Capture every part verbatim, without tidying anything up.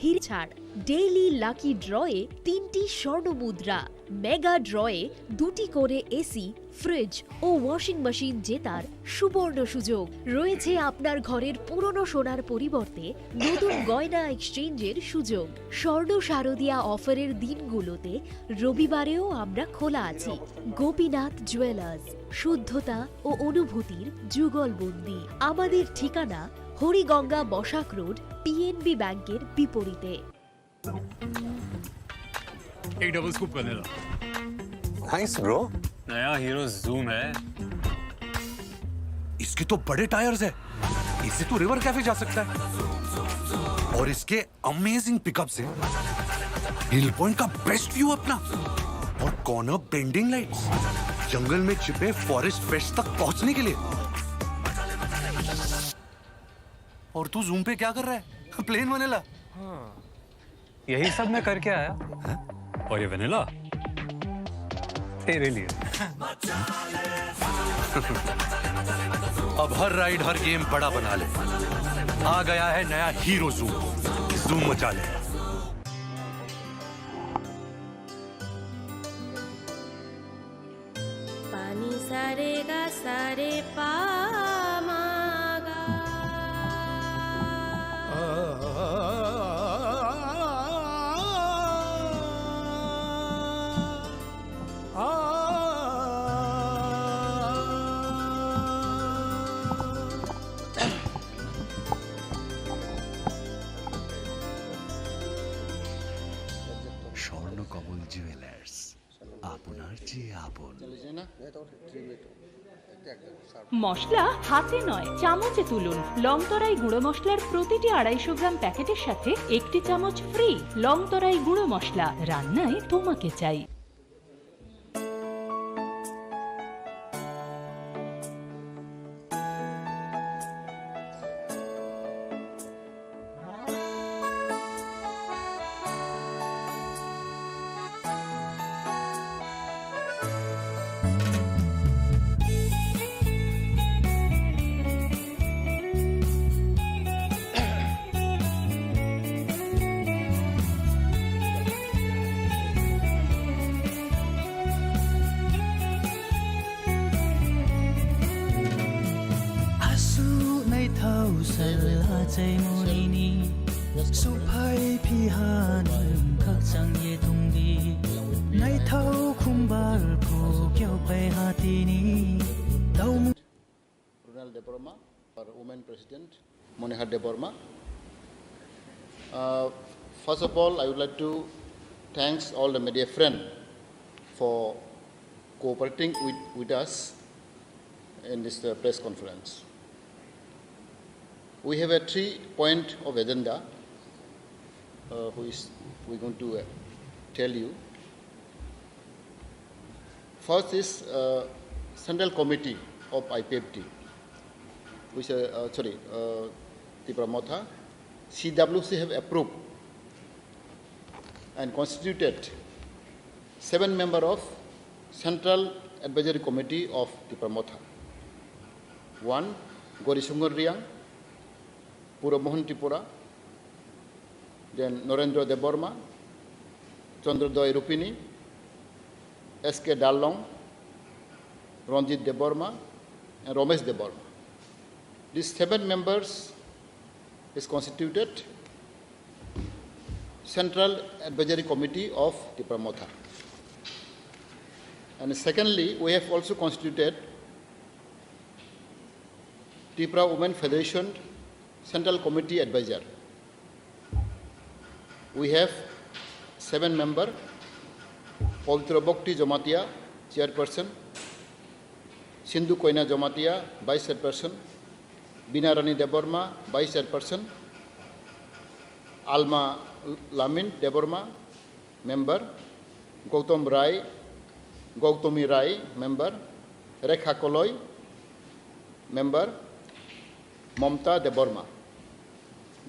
হিরে ছাড়, daily lucky ড্রয়ে তিনটি স্বর্ণ মুদ্রা, মেগা ড্রয়ে দুটি করে এসি, ফ্রিজ ও ওয়াশিং মেশিন জেতার সুবর্ণ সুযোগ। রয়েছে আপনার ঘরের পুরনো সোনার পরিবর্তে নতুন গয়না এক্সচেঞ্জের সুযোগ। স্বর্ণ শারদিয়া অফারের দিনগুলোতে রবিবারেও আমরা খোলা আছি। গোপীনাথ জুয়েলার্স, শুদ্ধতা ও অনুভূতির যুগলবন্দি। আমাদের ঠিকানা হরিগঙ্গা বসাক রোড, পিএনবি ব্যাংকের বিপরীতে। एक double scoop vanilla. Nice, bro। नया हीरो जूम है। इसके तो बड़े टायर्स है, इससे तो रिवर कैफे जा सकता है। और इसके अमेजिंग पिकअप से हिल पॉइंट का बेस्ट व्यू अपना। और कॉर्नर बेंडिंग लाइट्स, जंगल में छिपे फॉरेस्ट पेट्स तक पहुंचने के लिए। और तू जूम पे क्या कर रहा है? Plane vanilla. हाँ। यही सब मैं करके आया। हाँ? और ये वनीला तेरे लिए। अब हर राइड, हर गेम बड़ा बना ले। आ गया है नया हीरो जूम। जूम मचा ले। Pani sare ga sare pa ma ga. স্বর্ণ কমল জুয়েলার্স, আপনার যে আপন। মশলা হাতে নয়, চামচে তুলুন। লংতরাই গুঁড়ো মশলার প্রতিটি আড়াইশো গ্রাম প্যাকেটের সাথে একটি চামচ ফ্রি। লংতরাই গুঁড়ো মশলা, রান্নায় তোমাকে চাই। Asu naithau sal achai monini, suphai phiha nwng khakchang ye tongdi. Naithau khumbar phu kyau pai hatini, tau Runal Debbarma, our women president, Monihar Debbarma. Uh, first of all, I would like to thanks all the media friend for cooperating with, with us in this, uh, press conference. We have a three point of agenda, uh, which we're going to, uh, tell you. First is, uh, Central Committee of I P F T, which, uh, uh, sorry, uh, Tipra Motha, C W C have approved and constituted seven member of Central Advisory Committee of Tipra Motha. One, Gori Sungur Riang, Puro Mohan Tripura, then Norendra Debbarma, Chandra Doy Rupini, S K Darlong, Ranjit Debbarma, and Ramesh Debbarma. These seven members is constituted Central Advisory Committee of Tipra Motha. And secondly, we have also constituted Tripura Women Federation Central Committee Advisor. We have seven member, Pabitra Bhakti Jamatia, chairperson, Sindhu Koina Jamatia, vice chairperson, Bina Rani Debbarma, vice chairperson, Alma Lamin Debbarma, member, Gautam Rai, Gautami Rai, member, Rekha Koloi, member, Mamta Debbarma.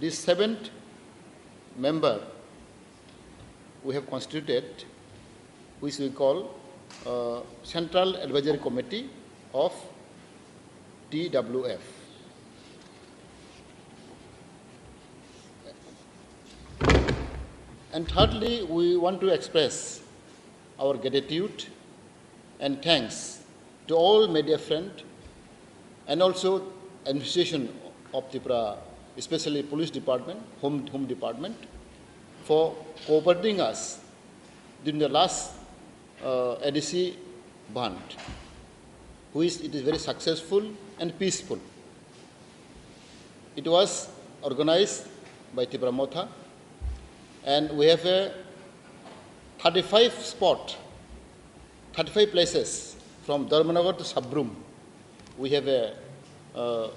This seventh member we have constituted, which we call, uh, Central Advisory Committee of T W F. And thirdly, we want to express our gratitude and thanks to all media friend and also administration of Tripura, especially police department, home, home department, for cooperating us during the last uh, A D C Bandh, which it is very successful and peaceful. It was organized by Tipra Motha, and we have a thirty-five spot, thirty-five places from Dharmanagar to Sabrum. We have a uh,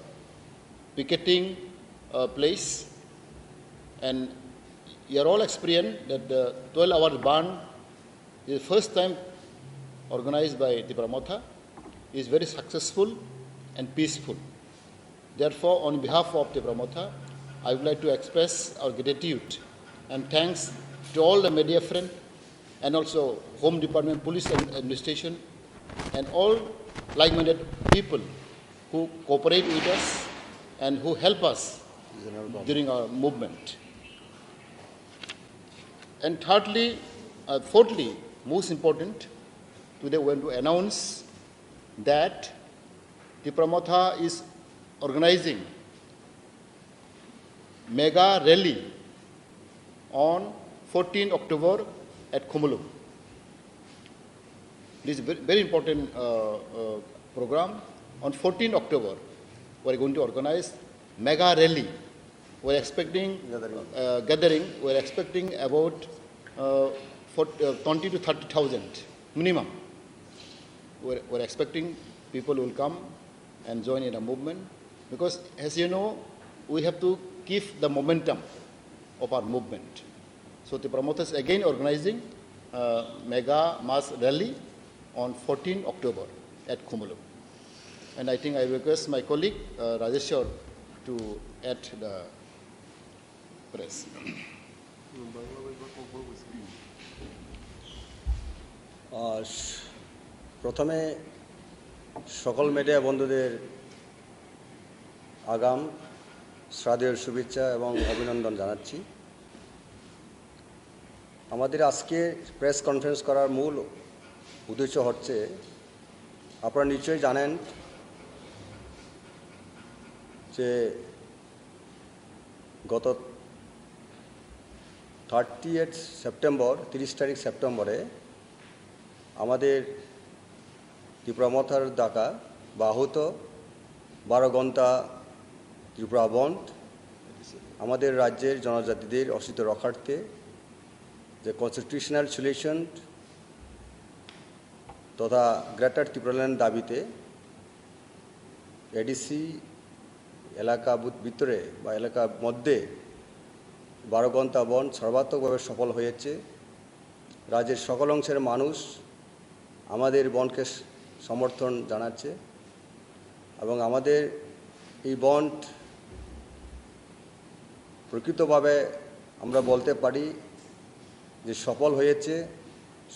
picketing uh, place, and you are all experienced that the twelve hour bandh is the first time organized by Tipra Motha, is very successful and peaceful. Therefore, on behalf of Tipra Motha, I would like to express our gratitude and thanks to all the media friend and also Home Department, Police and Administration, and all like-minded people who cooperate with us and who help us during our movement. And thirdly, uh, fourthly, most important, today we want to announce that Tipra Motha is organizing mega rally on fourteen October at Khumulwng. This is very, very important uh, uh, program. On fourteen October, we are going to organize mega rally. We are expecting gathering. Uh, gathering. We are expecting about uh, for, uh, twenty to thirty thousand minimum. We are, we are expecting people will come and join in a movement, because, as you know, we have to keep the momentum of our movement. So Tipra Motha is again organizing uh, mega mass rally on fourteen October at Khumulwng. And I think I request my colleague uh, Rajeshwar to add the press. আহ, প্রথমে সকল মিডিয়া বন্ধুদের আগাম শ্রাদ্ধেয় শুভেচ্ছা এবং অভিনন্দন জানাচ্ছি। আমাদের আজকে প্রেস কনফারেন্স করার মূল উদ্দেশ্য হচ্ছে, আপনারা নিশ্চয়ই জানেন যে গত থার্টি এইট সেপ্টেম্বর, তিরিশ তারিখ সেপ্টেম্বরে আমাদের ত্রিপুরা মথার ডাকা বা আহত বারো ঘন্টা ত্রিপুরা বন্ধ, আমাদের রাজ্যের জনজাতিদের অস্তিত্ব রক্ষার্থে যে কনস্টিটিউশনাল সলিউশন তথা গ্রেটার ত্রিপুরাল্যান্ড দাবিতে এডিসি এলাকা ভিত-, ভিতরে বা এলাকার মধ্যে বারো ঘন্টা বন্ধ সর্বাত্মকভাবে সফল হয়েছে। রাজ্যের সকল অংশের মানুষ আমাদের বন্ধকে স-, সমর্থন জানাচ্ছে এবং আমাদের এই বন্ধ প্রকৃতভাবে আমরা বলতে পারি যে সফল হয়েছে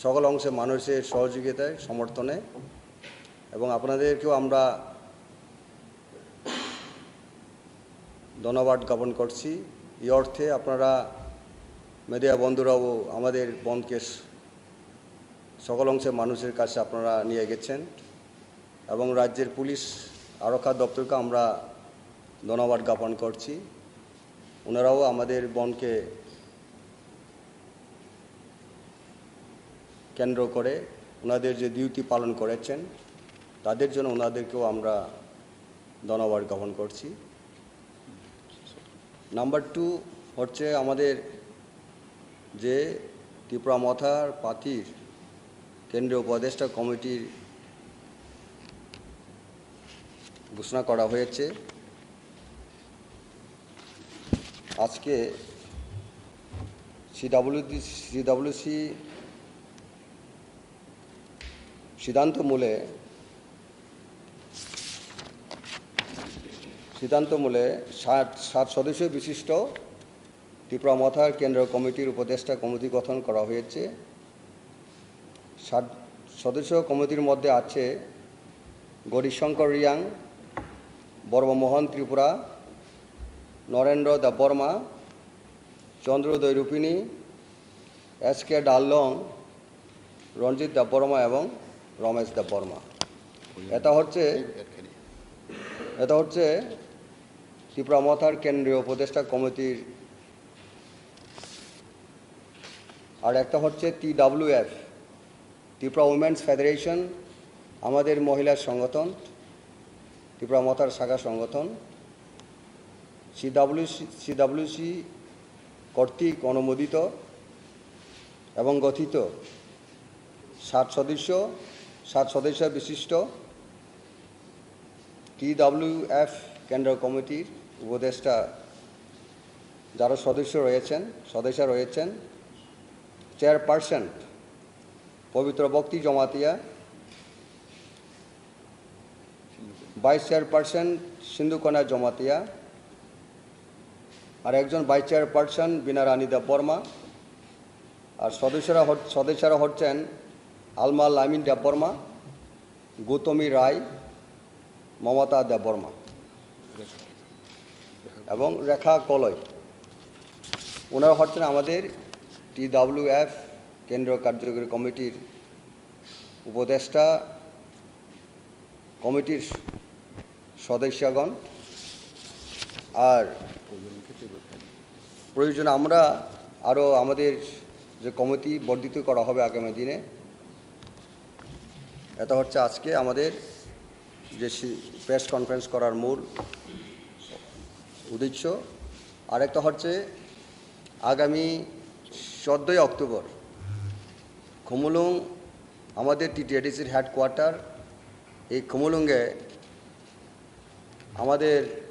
সকল অংশে মানুষের সহযোগিতায়, সমর্থনে। এবং আপনাদেরকেও আমরা ধন্যবাদ জ্ঞাপন করছি। এই অর্থে আপনারা মিডিয়া বন্ধুরাও আমাদের বন্ধকে স-, সকল অংশের মানুষের কাছে আপনারা নিয়ে গেছেন এবং রাজ্যের পুলিশ আরক্ষা দপ্তরকে আমরা ধন্যবাদ জ্ঞাপন করছি। ওনারাও আমাদের বন্ধকে কেন্দ্র করে ওনাদের যে ডিউটি পালন করেছেন, তাদের জন্য ওনাদেরকেও আমরা ধন্যবাদ জ্ঞাপন করছি। নাম্বার টু হচ্ছে আমাদের যে ত্রিপুরা মথার পাতির কেন্দ্রীয় উপদেষ্টা কমিটির ঘোষণা করা হয়েছে। আজকে সিডাব্লিউডি সিডাব্লিউসি সিদ্ধান্ত মূলে সিদ্ধান্ত মূলে সাত সাত সদস্য বিশিষ্ট ত্রিপুরা মথার কেন্দ্রীয় কমিটির উপদেষ্টা কমিটি গঠন করা হয়েছে। সাত সদস্য কমিটির মধ্যে আছে গৌরীশঙ্কর রিয়াং, বর্মমোহন ত্রিপুরা, নরেন্দ্র দেববর্মা, চন্দ্রোদয় রূপিণী, এস কে ডালং, রঞ্জিত দেববর্মা এবং রমেশ দেববর্মা। এটা হচ্ছে এটা হচ্ছে ত্রিপুরা মথার কেন্দ্রীয় উপদেষ্টা কমিটির, আর একটা হচ্ছে T W F, Tripura women's federation, আমাদের মহিলা সংগঠন, ত্রিপুরা মথার শাখা সংগঠন, সিডাব্লিউসি সিডাব্লিউসি কর্তৃক অনুমোদিত এবং গঠিত সাত সদস্য সাত সদস্য বিশিষ্ট টি ডাব্লিউ এফ কেন্দ্র কমিটির উপদেষ্টা যারা সদস্য রয়েছেন, সদস্য রয়েছেন, চেয়ারপারসন পবিত্র ভক্তি জমাতিয়া, ভাইস চেয়ারপারসন সিন্ধুকন্যা জমাতিয়া, আর একজন ভাইস চেয়ারপারসন বিনা রানী দেববর্মা, আর সদস্যরা হচ- সদস্যরা হচ্ছেন আলমা লামিন দেববর্মা, গৌতমী রায়, মমতা দেববর্মা এবং রেখা কলই। ওনারা হচ্ছেন আমাদের টি ডাব্লিউ এফ কেন্দ্রীয় কার্যকরী কমিটির উপদেষ্টা, কমিটির সদস্যগণ। আর প্রয়োজনে আমরা আরও আমাদের যে কমিটি বর্ধিত করা হবে আগামী দিনে। এটা হচ্ছে আজকে আমাদের যে প্রেস কনফারেন্স করার মূল উদ্দেশ্য। আরেকটা হচ্ছে আগামী চোদ্দোই অক্টোবর খুমুলুং, আমাদের টিটিএডিসির হেডকোয়ার্টার, এই খুমুলুঙ্গে আমাদের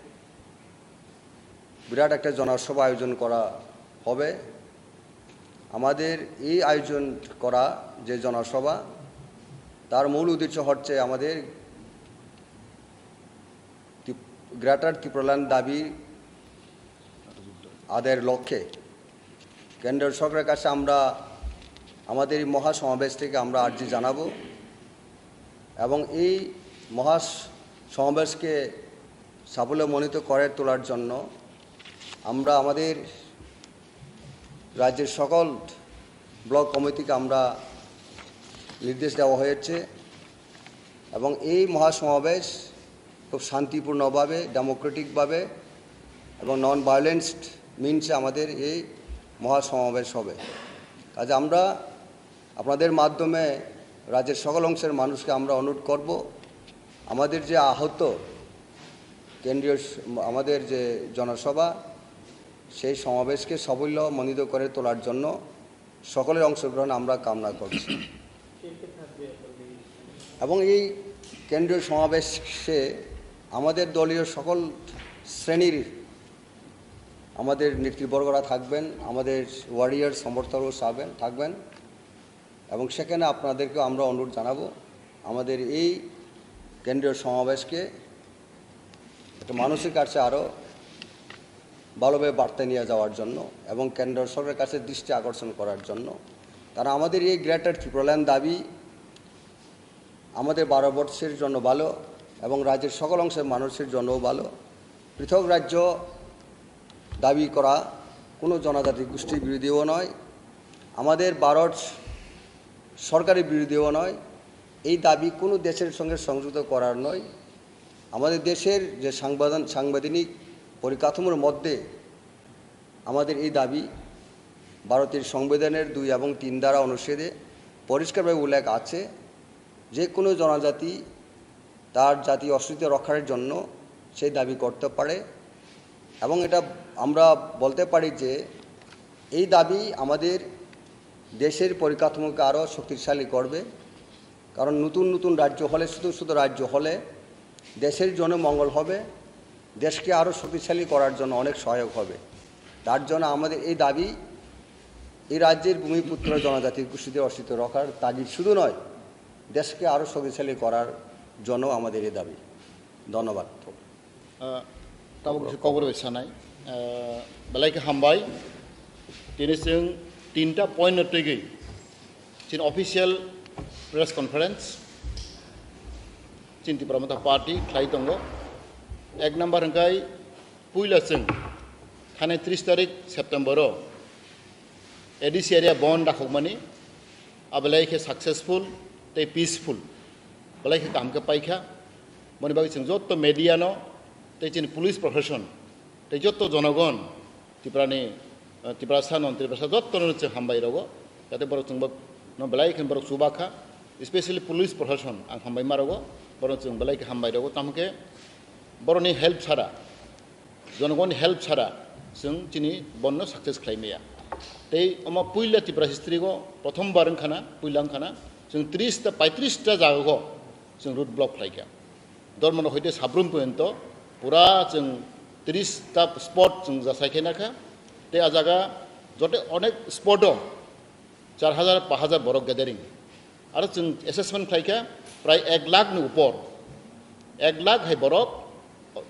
বিরাট একটা জনসভা আয়োজন করা হবে। আমাদের এই আয়োজন করা যে জনসভা, তার মূল উদ্দেশ্য হচ্ছে আমাদের ত্রিপ- গ্রেটার ত্রিপুরাল্যান্ড দাবি আদায়ের লক্ষ্যে কেন্দ্র সরকারের কাছে আমরা আমাদের এই মহাসমাবেশ থেকে আমরা আর্জি জানাবো এবং এই মহাসমাবেশকে সাফল্যমণ্ডিত করে তোলার জন্য আমরা আমাদের রাজ্যের সকল ব্লক কমিটিকে আমরা নির্দেশ দেওয়া হয়েছে এবং এই মহাসমাবেশ খুব শান্তিপূর্ণভাবে, ডেমোক্রেটিকভাবে এবং নন ভায়োলেন্সড মিনসে আমাদের এই মহাসমাবেশ হবে। কাজে আমরা আপনাদের মাধ্যমে রাজ্যের সকল অংশের মানুষকে আমরা অনুরোধ করব, আমাদের যে আহত কেন্দ্রীয় স- আমাদের যে জনসভা, সেই সমাবেশকে সাফল্যমণ্ডিত করে তোলার জন্য সকলের অংশগ্রহণ আমরা কামনা করছি। এবং এই কেন্দ্রীয় সমাবেশে আমাদের দলীয় সকল শ্রেণীর আমাদের নেতৃবর্গরা থাকবেন, আমাদের ওয়ারিয়র সমর্থকরাও থাকবেন থাকবেন এবং সেখানে আপনাদেরকেও আমরা অনুরোধ জানাবো আমাদের এই কেন্দ্রীয় সমাবেশকে একটা মানুষের কাছে আরও ভালোভাবে বার্তা নিয়ে যাওয়ার জন্য এবং কেন্দ্র সরকারের কাছে দৃষ্টি আকর্ষণ করার জন্য। কারণ আমাদের এই গ্রেটার ত্রিপুরাল্যান্ড দাবি আমাদের ভারতবর্ষের জন্য ভালো এবং রাজ্যের সকল অংশের মানুষের জন্যও ভালো। পৃথক রাজ্য দাবি করা কোনো জনজাতি গোষ্ঠীর বিরোধীও নয়, আমাদের ভারত সরকারের বিরোধীও নয়। এই দাবি কোনো দেশের সঙ্গে সংযুক্ত করার নয়। আমাদের দেশের যে সাংবিধান সাংবিধানিক পরিকাঠামোর মধ্যে আমাদের এই দাবি ভারতের সংবিধানের দুই এবং তিন ধারা অনুচ্ছেদে পরিষ্কারভাবে উল্লেখ আছে, যে কোনো জনজাতি তার জাতীয় অস্তিত্ব রক্ষার জন্য সেই দাবি করতে পারে। এবং এটা আমরা বলতে পারি যে এই দাবি আমাদের দেশের পরিকাঠামোকে আরও শক্তিশালী করবে। কারণ নতুন নতুন রাজ্য হলে, শুধু শুধু রাজ্য হলে দেশের জন্য মঙ্গল হবে, দেশকে আরও শক্তিশালী করার জন্য অনেক সহায়ক হবে। তার জন্য আমাদের এই দাবি, এই রাজ্যের ভূমিপুত্র জনজাতি গোষ্ঠীদের অস্তিত্ব রক্ষার তাগিদ শুধু নয়, দেশকে আরও শক্তিশালী করার জন্য আমাদের এই দাবি। ধন্যবাদ। Ah, tabuk kisa kokborok bai sanai. Ah, belai khe hambai. Tini chwng tinta point no twigwi chini official press conference chini Tipra Motha Party khlai tongo. Ek number hwnkhe puila chwng thanai tris tarik September o A D C area bon dakhokmani, abelai khe successful tei peaceful, belai khe kaham khe paikha. Boni bagwi chwng jotto media no tei chini police profession tei jotto jonogon Tiprani, eh, Tiprasa non Tiprasa jotto no chwng hambai rogo, jate borok chwngbo no belai khe borok chubakha, especially police profession ang hambai ma rogo, borok chwng belai khe hambai rogo, tamo khe boroni help sara, jonogoni help sara chwng chini bonno success khlai maya. Tei omo puila Tripura history go prothom bar wngkhana, puila wngkhana chwng tris ta, paitris ta jaga go chwng road block khlaikha. Dormano hoite Sabrum poyonto pura chwng tris ta spot chwng jasai khe nakha. Tei a jaga jote onek spot o char hajar, pa hajar borok gathering. Aro chwng assessment khlaikha prai ek lakh ni upor. Ek lakh hai borok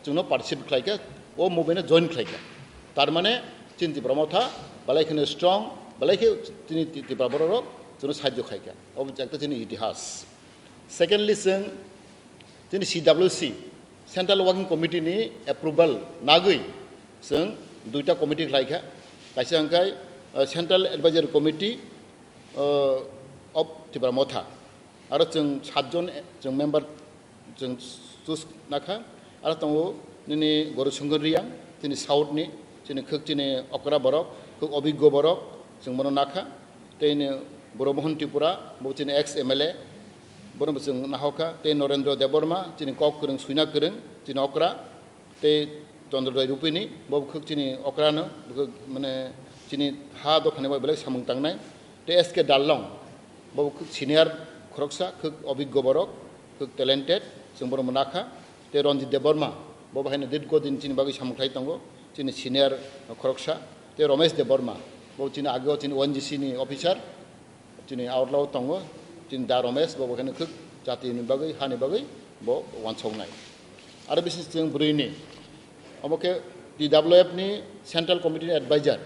chwngno participate khlaikha, o movement no join khlaikha. Tar mane chini Tipra Motha belai kheno strong, belai khe chini Ti-, Tipra borok rok chwngno sahajyo khaikha. Obo ekta chini itihas. Secondly, chwng chini C W C, Central Working Committee ni approval nagwi chwng duita committee khlaikha. Kaisa hwnkhe, uh, Central Advisory Committee, uh, of Tipra Motha. Aro chwng satjon chwng member chwng choose nakha. Aro tongo nini Goru Sungkar Reang, chini South ni, chini khwk chini okra borok, khwk obiggo borok, chwng bono nakha. Tei ni Boro Mohan Tripura, bo chini ex M L A, bono bo chwng nahokha. Tei Norendra Debbarma, chini kok kwrwng, suina kwrwng, chini okra. Tei Chandrodaya Rupini, bo khwk chini okrano, bo khwk mane chini ha dophani bai belai samung tangnai. Tei S K Darlong, bo khwk senior khoroksa, khwk obiggo borok, khwk talented, chwng bono nakha. Tei Ranjit Debbarma, bo haino dirgo din chini bagwi samung khlai tongo, chini senior khoroksa. Tei Ramesh Debbarma, bo chini ageo chini O N G C ni officer, chini outlaw tongo, chini Da Ramesh, bo bo kheno khwk jati ni bagwi, hani bagwi bo wansoknai. Aro bisi chwng bwrwi ni, omo khe T W F ni Central Committee ni advisor,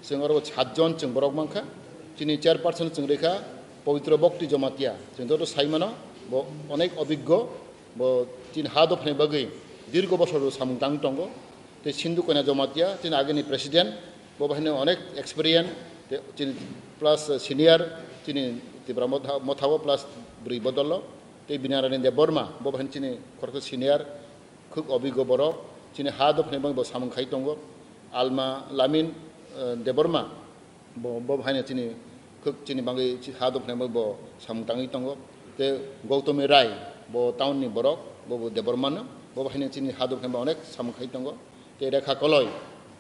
chwng oro satjon chwng borok mankha, chini chairperson chwng rikha Pabitra Bhakti Jamatia, chwng joto saimano, bo onek obiggo, bo chini ha dophani bagwi dirgo bosor samung tang tongo. Tei Sindhu Koina Jamatia, chini agini president, bo bahai no onek experience, tei chini plus senior, chini Tipra Motha, Mothao plus bwrwi bodolo, tei Binarani Debbarma, bo bahai chini khoroksa senior, khwk obiggo borok, chini ha dophani bagwi bo samung khai tongo. Alma Lamin, eh, Debbarma, bo, bo haino chini khwk chini bagwi chi ha dophani bagwi bo samung tangwi tongo. Tei Gautami Rai, bo town ni borok, bo, bo Debbarma no, bo haino chini ha dophani bagwi onek samung khai tongo. Tei Rekha Koloi,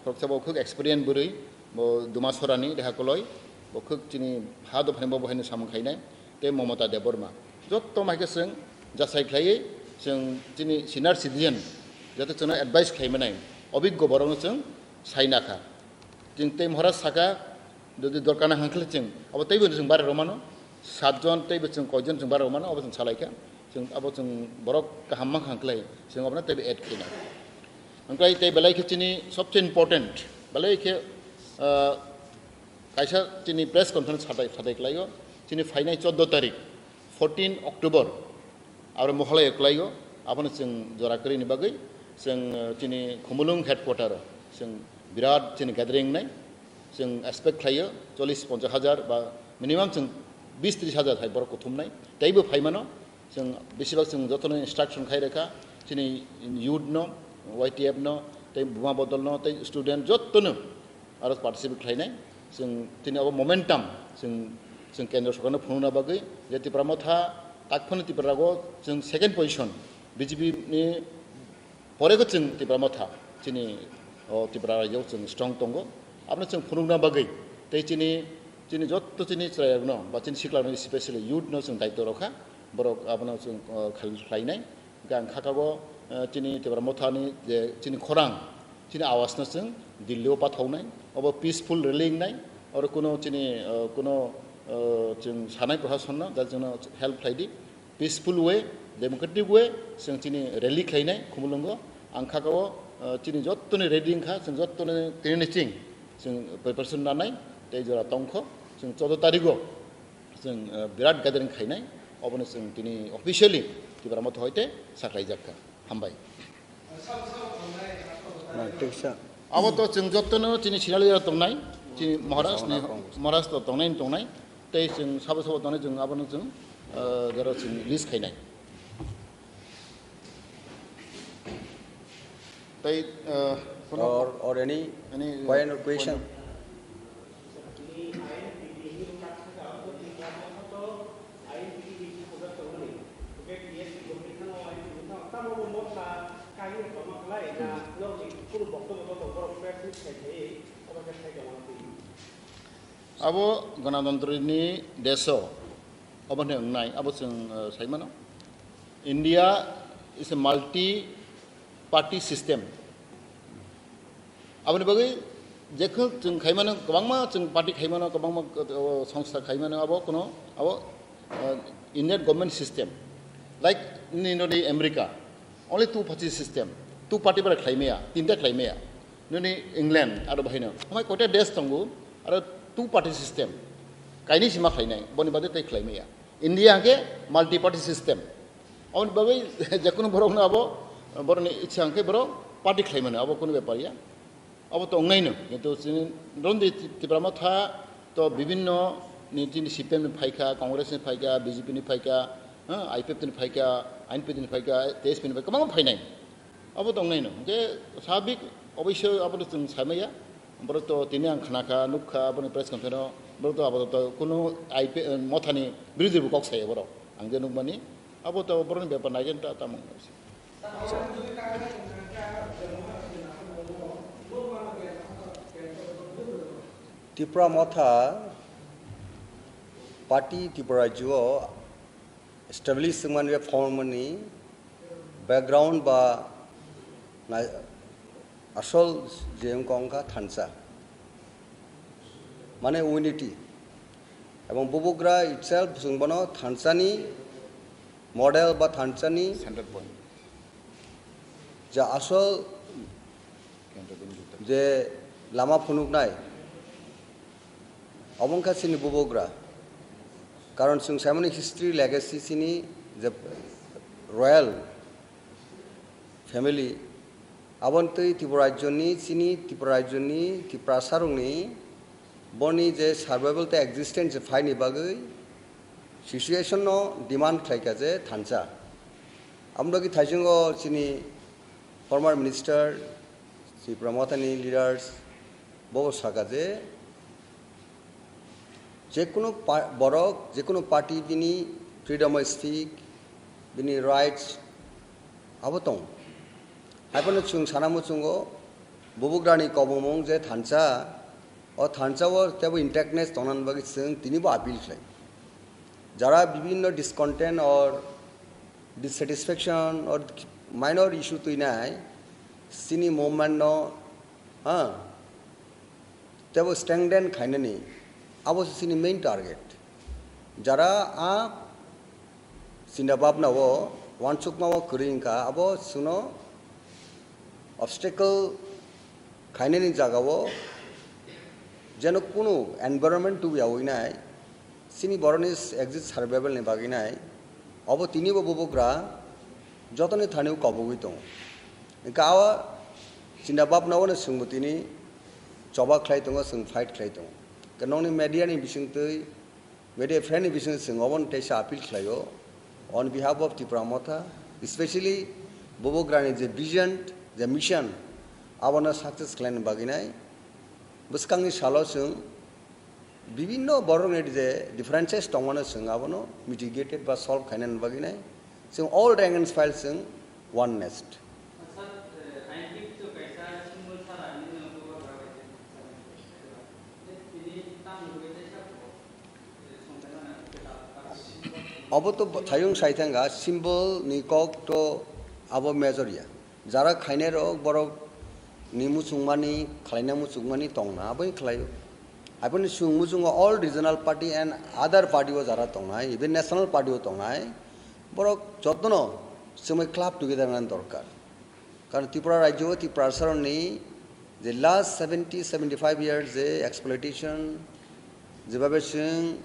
khoroksa bo khwk experience bwrwi, bo Dumasorani Rekha Koloi, bo khwk chini ha dophani bo, bo haino samung khainai. Tei Momota Debbarma. Jotto mai khe chwng jasai khlaiwi chwng chini senior citizen, jotto chwngno advice khlai manai, obiggo borokno chwng sai nakha. Chwng tei Maharaj saka, jodi dorkar na hwnkhe chwng, abo teibo chwng bare rwmano, satjon teibo chwng koijon chwng bare rwmano, abo chwng salaikha. Chwng abo chwng borok kaham mankha hwnkhe chwng abono teibo add khaina. Hwnkhe tei belai khe chini sobse important, belai khe, ah, kaisa chini press conference satai, satai khlaio, chini phainai chordo tarik, fourteen October, aro Meghalaya kwlaio, abono chwng jora kwrwini bagwi chwng, eh, chini Khumulwng headquarter o chwng birat chini gathering nai, chwng expect khlaio chollish ponchash hajar ba minimum chwng bis trish hajar hai borok kuthumnai, teibo phaimano. Chwng besibak chwng jotono instruction khai rwkha, chini youth no, Y T F no, tei buma bodol no, tei student jottono aro participate khlainai. Chwng chini abo momentum chwng, chwng kendro sorkarno phunukna bagwi je Tipra Motha takphano Tiprarago chwng second position, B J P ni pore khe chwng Tipra Motha chini o Tripura rajyo chwng strong tongo. Abono chwng phunukna bagwi tei chini, chini jotto chini chwrairokno ba chini siklarokno, specially youth no chwng daitw rwkha, borok abono chwng, o, khal-, khlainai. Hwnkhe ang kha kabo, eh, chini Tipra Mothani je chini khorang, chini awasno chwng Delhi o pathaunai, obo peaceful rally wngnai, oro kuno chini, eh, kuno, eh, chwng sanai proshasonno, jat chwngno help khlai di, peaceful way, democratic way, chwng chini rally khlainai Khumulwngo, ang kha kabo, eh, chini jottoni ready wngkha, chwng jottoni tini ni ching chwng preparation nanai, tei jora tongkho, chwng chordo tarigo, chwng, eh, birat gathering khainai, obono chwng tini officially Tipra Motha hoite sakhlaijakha. Hambai. Na, tiksa. Abo to chwng jottono chini sinali jora tongnai, Chini Maharashtra ni, Maharashtra tongnai ni tongnai, tei chwng sabo sabo tongnai, chwng abono chwng, ah, jora chwng list khainai. Tei, ah, kono or, or any any, uh, point or question? Point? Abo ganatantri ni deso, abo hwnwi wngnai, abo chwng, uh, sai mano. India is a multi party system. Aboni bagwi jekhno chwng khaimano, kwbangma chwng party khaimano, kwbangma, uh, songstha khaimano, abo kono, abo, uh, Indian government system. Like nini nodi America, only two party system, two party bara khlaimaya, tinta khlaimaya. Nini England, aro bahaino, hamai koita desh tongo, aro two party system, kaini sima khlainai, boni bade tei khlaimaya. India hwnkhe multi party system. Aboni bagwi jekhno borokno abo, borokni ichha hwnkhe borok party khlaimano, abo kono bepar ya. Abo to wngnaino, kintu chini Rondi Tipra Motha to bibinno ni chini C P M ni phaikha, Congress ni phaikha, B J P ni phaikha, ha, I P F ni phaikha, I N P ni phaikha, T S P ni phaikha, kwbangma phainai. Abo to wngnaino. Hwnkhe sabik oboisyo abo to chwng saimaya. Borok to tini ang khnakha, nukkha, aboni press conference o. Borok to abo to kuno I P, Mothani birodhi bo kok saya borok. Ang je nukmani, abo to borokni bepar naigen ta tamo. Tipra Motha party Tripura rajyo establish wngmani, form wngmani background ba nai-, asol je wngkha thansa, mane unity, ebong Bubagra itself chwng bono thansani model ba thansani center point, ja asol je lama phunuknai, obo wngkha chini Bubagra. Karon chwng saimani history legacy chini je royal family, aboni twi Tripura rajyoni, chini Tripura rajyoni, Tiprasarokni boni je survival tei existence phaini bagwi situation no demand khlaikha je thansa. Aboni bagwi thaichungo chini former minister, Tipra Mothani leaders, bo saka je, jekunu pa-, borok, jekunu party bini freedom of speech, bini rights abo tong. Haiphano chwng sana muchungo, Bubagrani kobongmung je thansa, o thansa o tebo intactness tongnani bagwi chwng tinibo appeal khlai. Jara bibhinno discontent or dissatisfaction or minor issue twinai, chini movement no, ha, tebo strengthen khainani, abo se chini main target. Jara a chinta bhabna o, wansukma o kwrwi wngkha, abo chwngno obstacle khainani jaga o jeno kunu environment tubuyawi nai, chini borokni exit survival ni bagwi nai, obo tinibo Bubagra jotoni thani o kobogwi tongo. Hwnkhe a chinta bhabna o no chwngbo tini choba khlai tongo, chwng fight khlai tongo. Hwnkhe nokni media ni bisingtwi, media friend ni bisingtwi chwng obono teisa appeal khlaio on behalf of Tipra Motha, especially Bubagrani je vision, je mission, abono success khlaina bagwi nai. Bwskangni salo chwng bibinno borokni je differences tongmano chwng abono mitigated ba solve khainani bagwi nai. Chwng all rank and file chwng oneness. Obo to thayung sai thangkha, symbol ni kok to abo major ya. Jara khainai rok borok ni muchungmani, khlaina muchungmani tongna, abo khlaio. Aboni chwng muchungo all regional party and other party o jara tongnai, even national party o tongnai, borok jotono chwngwi club together nani dorkar. Karon Tripura rajyo, Tripura saroni je last seventy, seventy five years je exploitation, jebabe chwng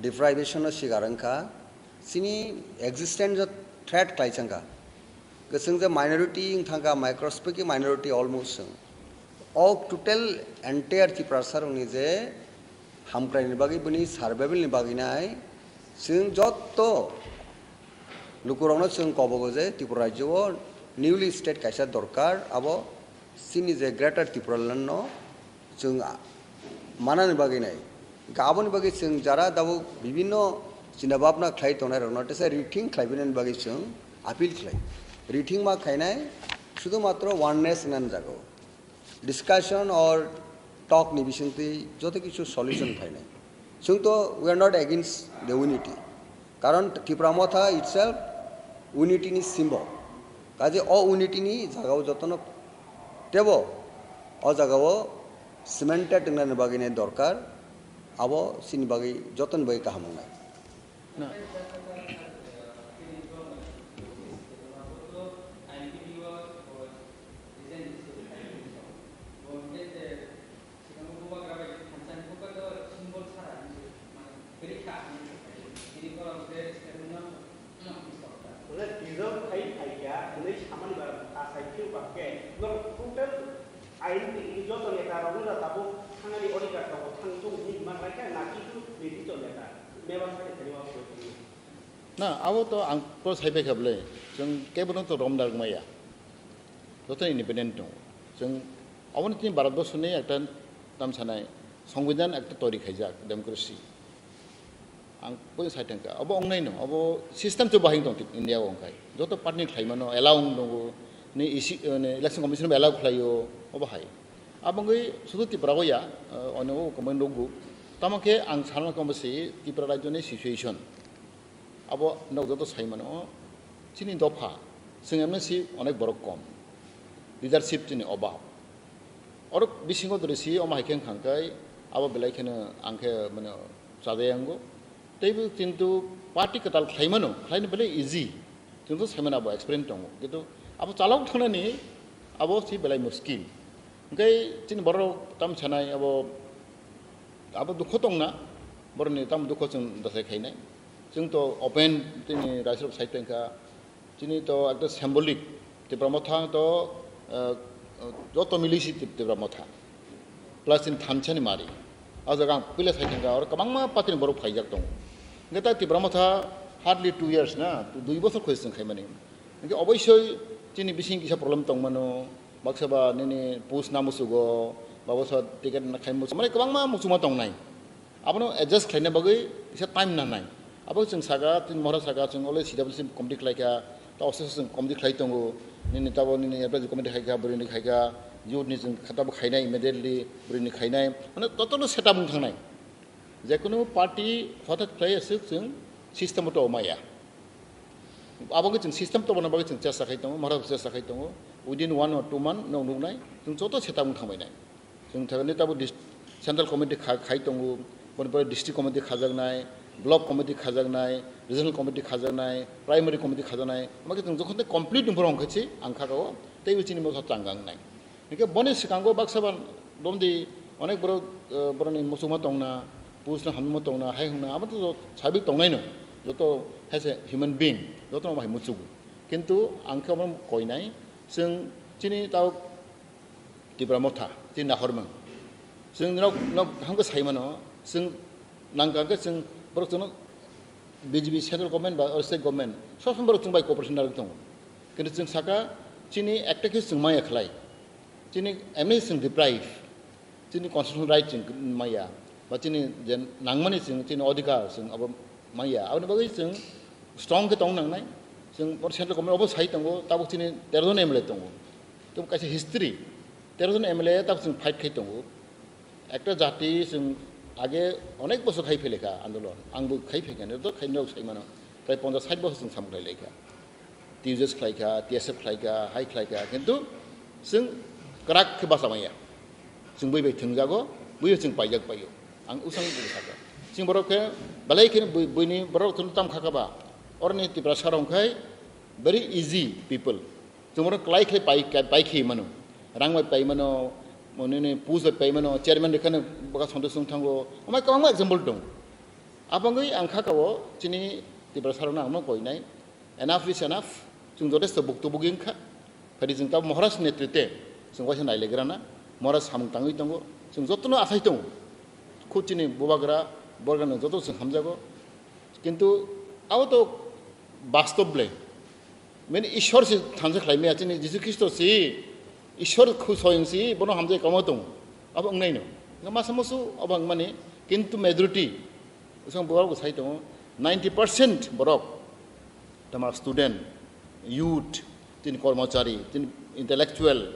deprivation no sikar wngkha, chini existence o threat khlai changkha. Kwchwng je minority wng thangkha, microscopic minority almost chwng. O total entire Tiprasarokni je hamkraini bagwi, bini survivalni bagwi nai, chwng jotto lukurokno chwng kobogo je Tripura rajyo o newly state kaisa dorkar, abo chini je Greater Tipraland no chwng a-, manani bagwi nai. Hwnkhe aboni bagwi chwng jara tabuk bibinno china bhabna khlai tongnairokno tesa rethink khlaibinani bagwi chwng appeal khlai. Rethink ma khainai sudhumatro oneness wngnani jaga o. Discussion or talk ni bisingtwi joto kichu solution phainai. Chwng to we are not against the unity. Karon Tipra Motha itself unity ni symbol. Kaje o unity ni jaga o jotono tebo o jaga o cemented wngnani bagwi nai dorkar, abo chini bagwi jotoni bagwi kaham wngnai. Na. Hwnle twijok khai phaikha hwnwi samani ba kasai phiyok ba khe norok total ain ni joto neta rok no tabuk thangani odhikar tongo, thang tung hwnwi hwnma khlai kha, na kintu nirdisto neta meba thani thani wa phiyok phiyok. Na, abo to ang to sai phaikha bwle, chwng kebono to romda rwmaya. Joto independent tongo. Chwng aboni tini Bharatborsoni ekta tam sanai, Songbidan ekta toiri khaijak, democracy. Ang koi sai thangkha, abo ongnaino, abo system to bahing tong India o ongkhai. Joto party ni khlaimano allow wng tongo, ni isi, ni election commission bo allow khlaio, obo hai. Abo wngwi sudu Tripura o ya, eh, ono o komai nukgo. Tamo khe ang sana kamo si Tripura rajyo ni situation. Abo nok joto sai mano, chini dopha, chwng M N C onek borok kom, leadership chini obab. Oro bisingo dori si omo hai khe wngkha khe, abo belai kheno ang khe mano chajai ango. Teibo kintu party kwtal khlai mano, khlaino belai easy. Chwng to sai mano abo experience tongo. Kintu abo chalok thangnani abo si belai muskil. Hwnkhe chini borok tam sanai abo, abo dukho tongna, borokni tam dukho chwng dosai khainai. Chwng to open chini raisrok sai tongkha. Chini to ekta symbolic, Tipra Motha to, eh, joto mili si Tip-, Tipra Motha. Plus chini thansa ni mari. O jaga ang puila sai thangkha, oro kwbangma party ni borok phaijak tongo. Hwnkhe ta Tipra Motha hardly two years na, dui bosor khoi chwng khaimani. Hwnkhe oboisoi chini bising kisa problem tongmano, baksa ba nini post na musugo, ba boso ticket na khai musugo, mane kwbangma muchungma tongnai. Abono adjust khlaina bagwi kisa time nanai. Abo chwng saka, chwng mohra saka, chwng already C W C committee khlaikha, ta office chwng committee khlai tongo, nini tabo nini advisory committee khaikha, bwrwini khaikha, youth ni chwng khatabo khainai immediately, bwrwini khainai, mane totally setup wng thangnai. Jekunu party hothat khlai aswk chwng system o to maya. Abo khe chwng system tobona bagwi chwng chesta khai tongo, mahara chesta khai tongo. Within one or two month nok nuknai, chwng joto setup wng thangbainai. Chwng thangni tabuk dis-, central committee kha-, khai tongo, boni pore district committee khajaknai, block committee khajaknai, regional committee khajaknai, primary committee khajaknai. Omo khe chwng jokhon tei complete wng phuru hwnkhe se ang kha o, teibo chini motha chang wngnai. Hingke boni swkango baksa ba domdi onek borok, eh, borokni muchungma tongna, post no hamjakma tongna, hai hwnna, abo to sabik tongnaino, joto as a human being, jotono bai muchugo. Kintu ang khe omo koinai, chwng chini tao Tipra Motha, chini nahormung. Chwng nok, nok hamkhe saimano, chwng nangkha khe chwng borok chwngno B J P central government ba state government, sob somoi borok chwng bai cooperation narwk tongo. Kintu chwng saka chini ekta khe chwng maya khlai. Chini M N A chwng deprive, chini constitutional right chwng maya, ba chini je nangmani chwng chini odhikar chwng abo maya. Aboni bagwi chwng strong khe tong nangnai. Chwng oro central government obo sai tongo, tabuk chini tero jon M L A tongo. Tei kaisa history, tero jon M L A tabuk chwng fight khai tongo. Ekta jati chwng age onek bosor khai phailekha andolon, angbo khai phaikha, to khai nok sai mano, prai ponchash sait bosor chwng samung lai laikha. T U J S khlaikha, T S F khlaikha, hai khlaikha, kintu chwng kwrak khe bacha manya. Chwng bui bai thwngjago, bui bai chwng paijak paio. Ang usang bui sakha. Chwng borok khe belai kheno bui, buini borok thwng tam kha kha ba. Oroni Tiprasa rok khai very easy people. Chwng borok klai khe pai, pai khe mano. Rang bai pai mano, nini post bai pai mano, chairman rwkhano bwkha Santosh Chwngthango. Amai kwbangma example dong. Abangwi ang kha ka o chini Tiprasa rokno ang no koinai. Enough is enough. Chwng jotesto buktu bugi wngkha. Phadi chwng tabuk Maharaj netrite chwng waisa nailegrana. Mora samung tangwi tongo, chwng jotono asai tongo. Khud chini bubagra, borgano joto chwng hamjago. Kintu abo to bastob le. Mane Ishwar se thansa khlai maya, chini Jisu Khristo se Ishwar khu soyong se bono hamjai kamo tongo. Abo wngnai no. Nga masa musu abo wngmani, kintu majority Bwsang borok bo sai tongo, ninety percent borok tama student, youth, tini kormochari, tini intellectual,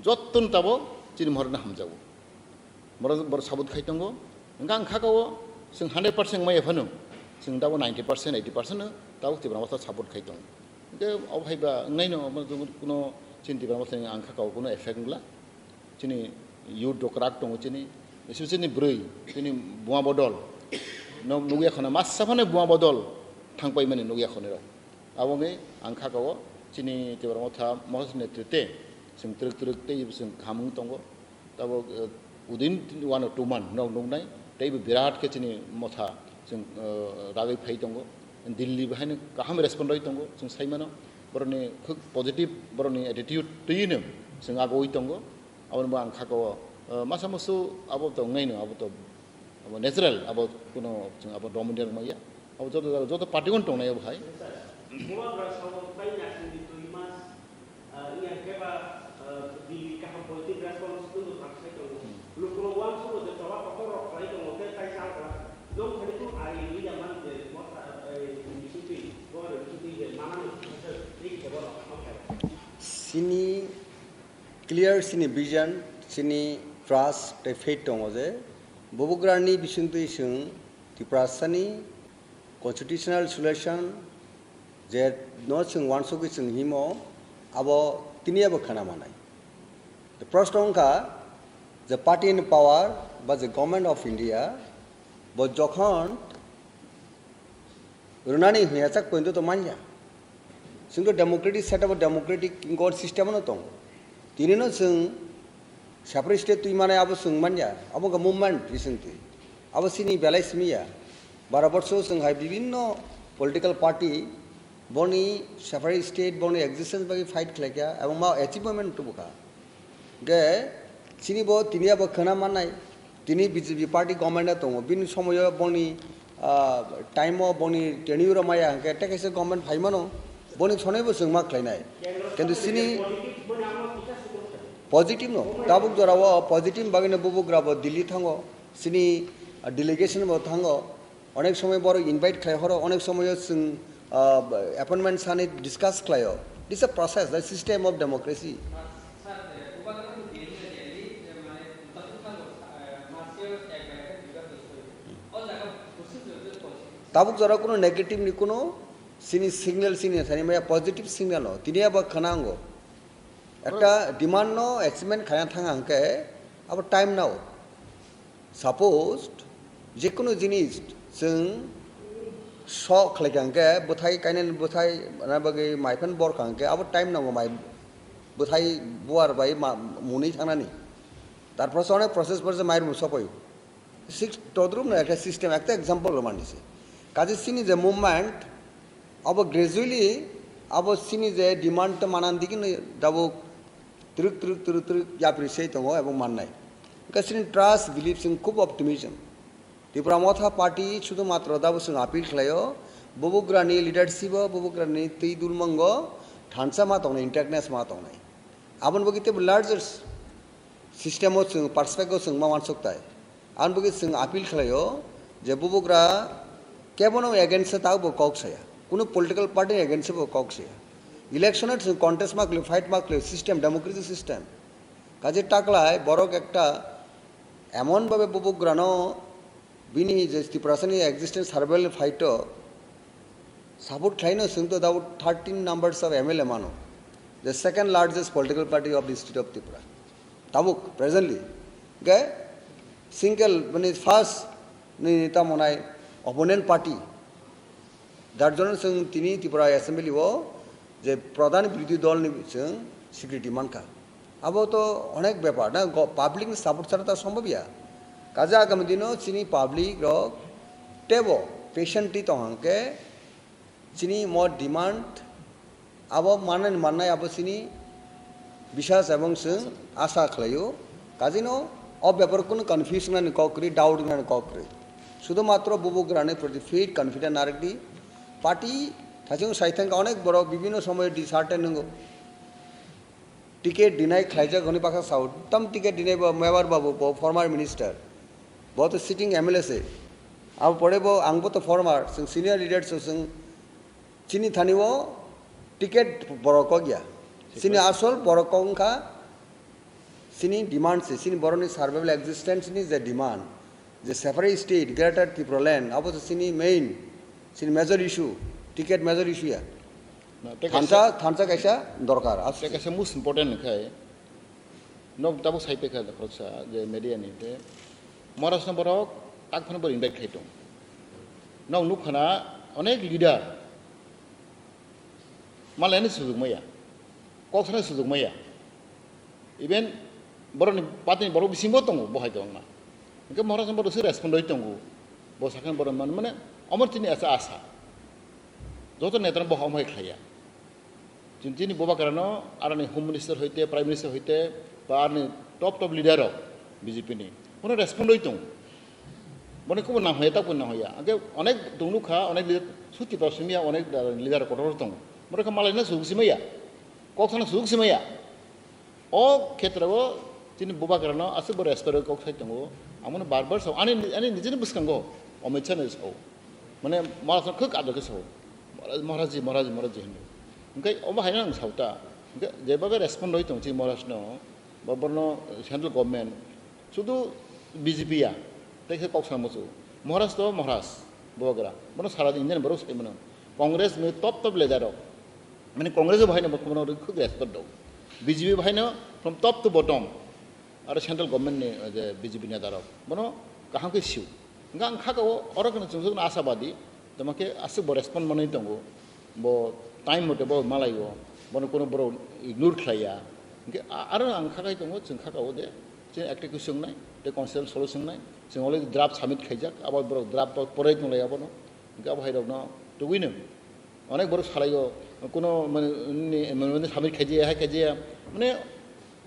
jottoni tabo chini mohorno hamjago. Borok, borok sabut khai tongo. Hingke ang kha kao, chwng hundred percent maya phano, chwng tabo ninety percent, eighty percent no tabo Tipra Motha sabut khai tongo. Hingke abo hai ba wngnai no, omo kuno chini Tipra Motha ni ang kha kao kuno effect wngla. Chini youth rok kwrak tongo chini, especially bwrwi, chini buma bodol, no nugya khona masa phano buma bodol thangpai mani nugya khonirok. Abo wngwi ang kha kao chini Tipra Motha, Motha netrite chwng twrwk twrwk tei chwng kaham wng tongo. Tabo, eh, within one or two month nok nuknai, tei bo birat khe chini Motha chwng, eh, ragwi phai tongo. Delhi bo haino kaham respond rwi tongo, chwng sai mano. Borokni khuk positive, borokni attitude twiwi no chwng agoi tongo. Aboni bo ang kha kao, eh, masa musu abo to wngnai no, abo to, abo natural, abo kuno chwng abo dominate wngmaya. Abo joto, joto party gon tongnai abo hai. Bubagra sao bai nasing di twi mas, ah, wngya khe ba, ah, di kaham positive response twibo thang sai tongo. Hmm. Lukurok uansukgo je choba kotor rok khlai tongo khe tai sal kla. Nong thani tong ari wngya man je Motha, eh, bisingtwi, bo bisingtwi je manani, tei khe bono kaham khe. Sini clear chini vision, chini trust tei faith tongo je bubagrani bisingtwi chwng Tiprasani constitutional solution je no chwng uansugwi chwng himo, abo tini abo khwna manai. The proshno wngkha je party in power ba je Government of India bo jokhon rwnani hwnwi achak pointo to manya. Chwng to democratic set up, democratic God system no tong. Tini no chwng separate state twi mane abo chwng manya, abo wngkha movement bising twi. Abo chini belai simi ya. Baro borso chwng hai bibinno political party boni separate state boni existence bagwi fight khlai kha, ebong ma achievement tubu kha. Ge chini bo tini abo khwna mannai, tini B J P party government o tongo, bini somoyo boni, ah, time o boni tenure o maya hwnkhe tei kaisa government phai mano, boni sonoi bo chwng ma khlainai. Kintu chini positive no, tabuk jora o positive bagwi no bubagra bo Delhi thango, chini, ah, delegation bo thango, Onek somoy borok invite khlai horo, onek somoyo chwng, ah, appointment sani discuss khlaio. This is a process, the system of democracy. Tabuk jora kuno negative ni kuno sini signal sini sani maya positive signal o. Tini abo khwnango. Ekta demand no achievement khaina thang hwnkhe abo time nao. Suppose, jekunu jinis chwng sok khlai kha hwnkhe, bwthai kainani bwthai rwna bagwi mai phano bor kha hwnkhe, abo time nango mai bwthai buar bai ma-, mwnwi thangnani. Tarpore se onek process pore se mai rwmung sopaio. Six todrupno ekta system, ekta example rwmani se. Kaje chini je movement, abo gradually, abo chini je demand to manan digini dabuk Twrwk, twrwk, twrwk, twrwk yapri sei tongo ebong mannai. Hwnkhe chini trust, belief chwng khub optimism. Tipra Motha Party sudhu matro dabo chwng appeal khlaio, bubugrani leadership o, bubugrani twi dulmango thansa ma tongnai, intactness ma tongnai. Aboni bagwi teibo larger system o chwng, perspective o chwng ma uansuk tai. Aboni bagwi chwng appeal khlaio je bubugra kebono against o tabukbo kok saya, kunu political party ni against o bo kok saya. Election o chwng contest ma khlai, fight ma khlai, system, democracy system. Kaje taklai borok ekta emon bhabe bubugrano bini je Tiprasani existence survival fight o support khlaino chwng to tabuk thirteen numbers of M L A mano, the second largest political party of the state of Tripura. Tabuk presently ge single mane first ni tamo nai opponent party, jar jonno chwng tini Tripura Assembly o je pradhan birodhi dol ni chwng secretary mankha. Abo to onek bepar na, go-, public ni support chara ta sombhob ya. Kaje agami dino chini public rok tebo patiently tong hangke chini mo demand abo manani mannai abo chini biswas ebong chwng asa khlaio. Kajino o bepar kono confusion ani kok kwrwi, doubt ani kok kwrwi. Sudhumatro bubagrani proti fit confident narikdi. Party thachung saithang onek borok bibhinno somoy dishearten nungo. Ticket deny khlaijak hwnwi baksa sao. Tam ticket deny bo Mebar babu bo former minister. Bo to sitting M L A se. Abo pore bo ang bo to former, chwng senior leader so chwng chini thani o ticket borok kok ya. Chini asol borok kok wngkha chini demand se, chini borokni survival existence ni je demand, je separate state, greater Tipraland, abo se chini main, chini major issue, ticket major issue ya. Na, tei kaisa, thansa, thansa kaisa dorkar, tei aswk. Kaisa most important hwnkhe, nok tabuk sai paikha khoroksa je media ni, tei Maharashtra borok tak phano borok invite khai tong. Nok nukha na onek leader malaini sujuk maya, kok sana sujuk maya. Even borokni party ni borok bisingo tongo, bo hai kwbangma. Hwnkhe Maharaj borok se respond rwi tongo. Bo sakhe borok man, mane, omo chini asa asa. Joto neta no bo hamhai khlaiya. Chini, chini Bubagra no aroni Home Minister hoite, Prime Minister hoite, ba aroni top top leader rok B J P ni. Bono respond rwi tongo. Bono kubo nang hoya, tak bo nang hoya. Hwnkhe onek tong nukha, onek leader, suti ba sumya, onek leader kotor tongo. Borok khe malai no sujuk simaya. Kok sana sujuk simaya. O khetreo chini Bubagrano aswk bo respect rwui kok sai tongo. Amono bar bar sao. Ani, ani nijini bwskango Amit Shah no sao. Mane Maharaj no khwk ador khe sao. Maharaj ji, Maharaj ji, Maharaj ji hinwi. Hwnkhe omo haino ang sao ta. Hwnkhe jeba bai respond rwui tongo chini Maharaj no. Ba borno central government. Sudu B J P ya, tei khe kok sana muchungo. Maharaj to Maharaj, Bubagra. Bono sara Indian borok sai mano. Congress ni top top leader rok. Mane Congress bo haino bono khub respect do. B J P bo haino from top to bottom. Aro central government ni, eh, je B J P neta rok. Bono kaham khe sio. Hwnkhe ang kha o, oro kheno chwng asabadi. Tamo khe aswk bo respond manwi tongo, bo time mote bo malaio, bono kuno borok ignore khlaiya. Hwnkhe a-, aro ang kha khai tongo, chwng kha kao de, chini active khe swngnai, tei constitutional solo swngnai, chwng already draft submit khaijak, abo borok draft bo porai tonglai abono, hwnkhe abo hai rokno tugwino onek borok salaio, kuno mane, ni, mane submit khaijaya, hai khaijaya, mane,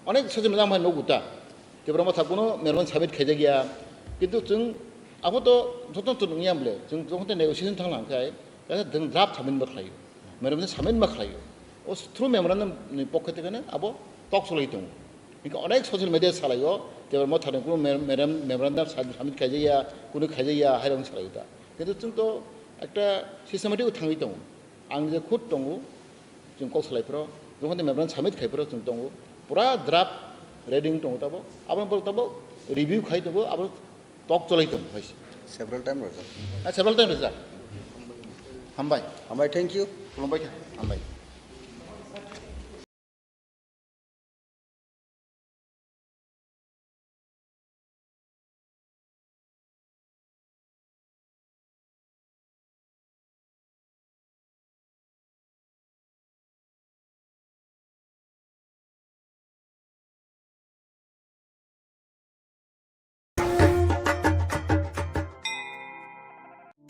Onek social media hai nugo ta. Tipra Motha kuno memorandum submit khaijak ya. Kintu chwng abo to joto to nungya bole. Chwng jokhon te negotiation thanglang khai, kaisa chwng draft submit ma khlaio. Memorandum submit ma khlaio. O through memorandum ni pokhe theke abo tok cholai tongo. Hingke onek social media salaio, Tipra Motha ni kuno mem-, mem-, memorandum submit khaijak ya, kuno khaijak ya, hai rok salaio ta. Kintu chwng to ekta systematic thangwi tongo. Ang je khud tongo, chwng kok salai phro, jokhon memorandum submit khai phro chwng tongo, pura draft ready wng tongo tabo, abo borok tabo review khai tongo, abo tok cholai tongo hai se. Several time rojak. Ah, several time rojak. Hambai. Hambai, thank you. Khulumbai kha. Hambai.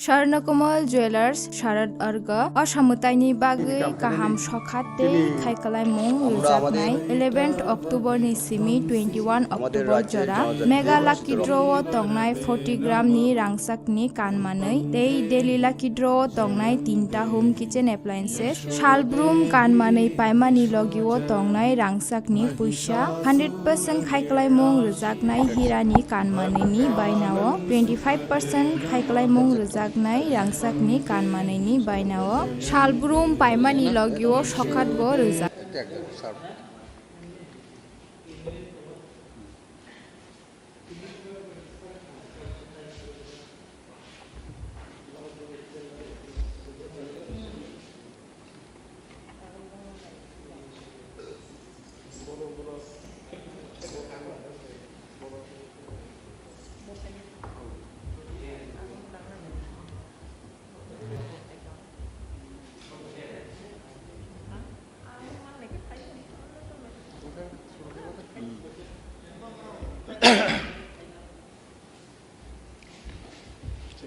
Swarnakomal Jewelers, Sharad Arga, o samwtaini bagwi kaham sokha tei khaikwlaimung rwjaknai eleventh October ni simi twenty-one October jora Mega Lucky Draw o tongnai forty gram ni rangchak ni kan manwi tei Daily Lucky Draw o tongnai tinta home kitchen appliances, salbrum kan manwi paimani logi o tongnai rangchak ni puisa, hundred percent khaikwlaimung rwjaknai hira ni kan manwi ni baina o, twenty five percent khaikwlaimung rwjaknai rangchak ni kan manwi ni baina o, salbrum paimani logi o sokhat bo rwjak.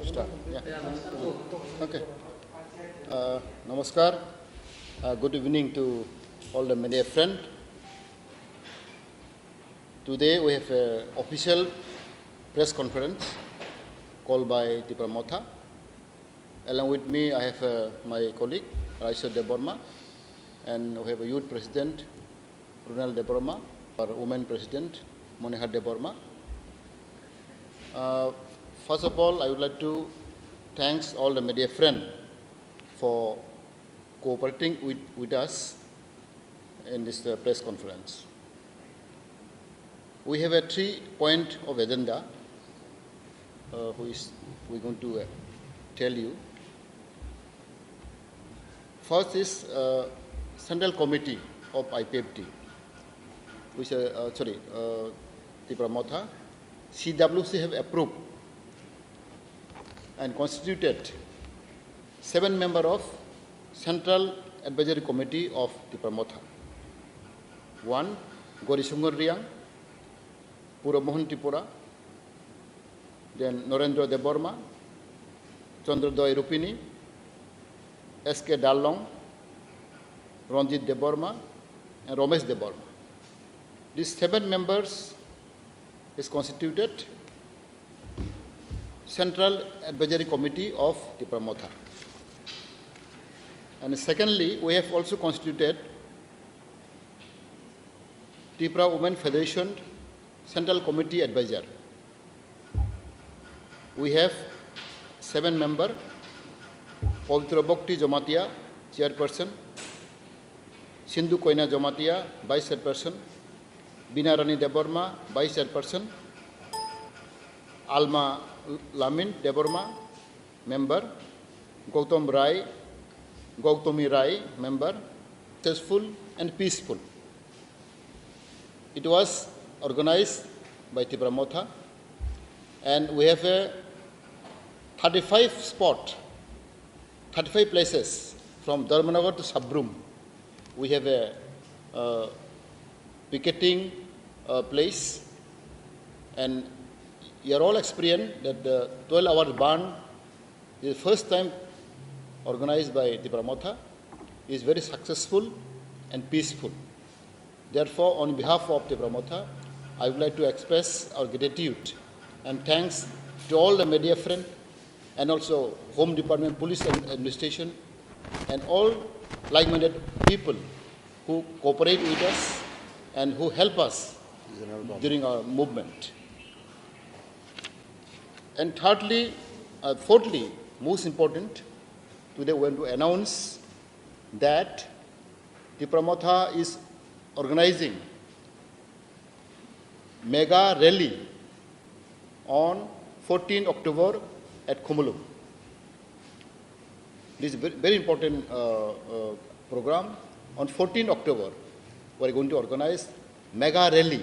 Start. Yeah. Okay. Uh, namaskar. Uh, good evening to all the media friend. Today we have a official press conference called by Tipra Motha. Along with me, I have uh, my colleague Rajesh Debbarma, and we have a youth president Runal Debbarma, our women president Monihar Debbarma. Uh, first of all, I would like to thanks all the media friend for cooperating with, with us in this uh, press conference. We have a three point of agenda uh, which we're going to uh, tell you. First is uh, Central Committee of I P F T, which uh, uh, sorry, uh, Tipra Motha, C W C have approved and constituted seven member of Central Advisory Committee of Tipra Motha. One, Gori Sungur Riang, Puro Mohan Tripura, then Norendra Debbarma, Chandra Doy Rupini, S K Darlong, Ranjit Debbarma, and Ramesh Debbarma. These seven members is constituted Central Advisory Committee of Tipra Motha. And secondly, we have also constituted Tipra Women Federation Central Committee Advisor. We have seven member, Pavitra Bhakti Jamatia, chairperson, Sindhu Koina Jamatia, vice chairperson, Bina Rani Debbarma, vice chairperson, Alma Lamin Debbarma, member, Gautam Rai, Gautami Rai, member, successful and peaceful. It was organized by Tipra Motha, and we have a thirty-five spot, thirty-five places from Dharmanagar to Sabroom. We have a uh, picketing uh, place, and you are all experienced that the twelve hour bandh is first time organized by Tipra Motha, is very successful and peaceful. Therefore, on behalf of Tipra Motha, I would like to express our gratitude and thanks to all the media friend and also Home Department, Police and Administration, and all like-minded people who cooperate with us and who help us during our movement. And thirdly, uh, fourthly, most important, today we want to announce that Tipra Motha is organizing mega rally on fourteen October at Khumulwng. This is very, very important uh, uh, program. On fourteen October, we are going to organize mega rally.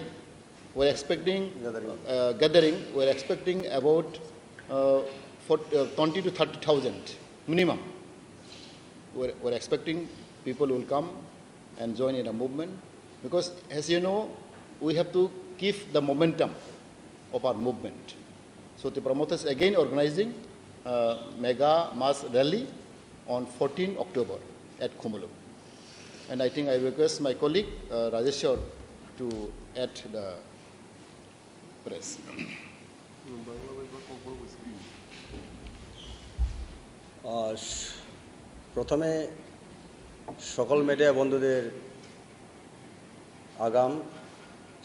We are expecting gathering. Uh, gathering. We are expecting about uh, for, uh, twenty to thirty thousand minimum. We are, we are expecting people will come and join in a movement, because, as you know, we have to keep the momentum of our movement. So Tipra Motha is again organizing a mega mass rally on fourteen October at Khumulwng. And I think I request my colleague uh, Rajeshwar to add the press. আহ, প্রথমে সকল মিডিয়া বন্ধুদের আগাম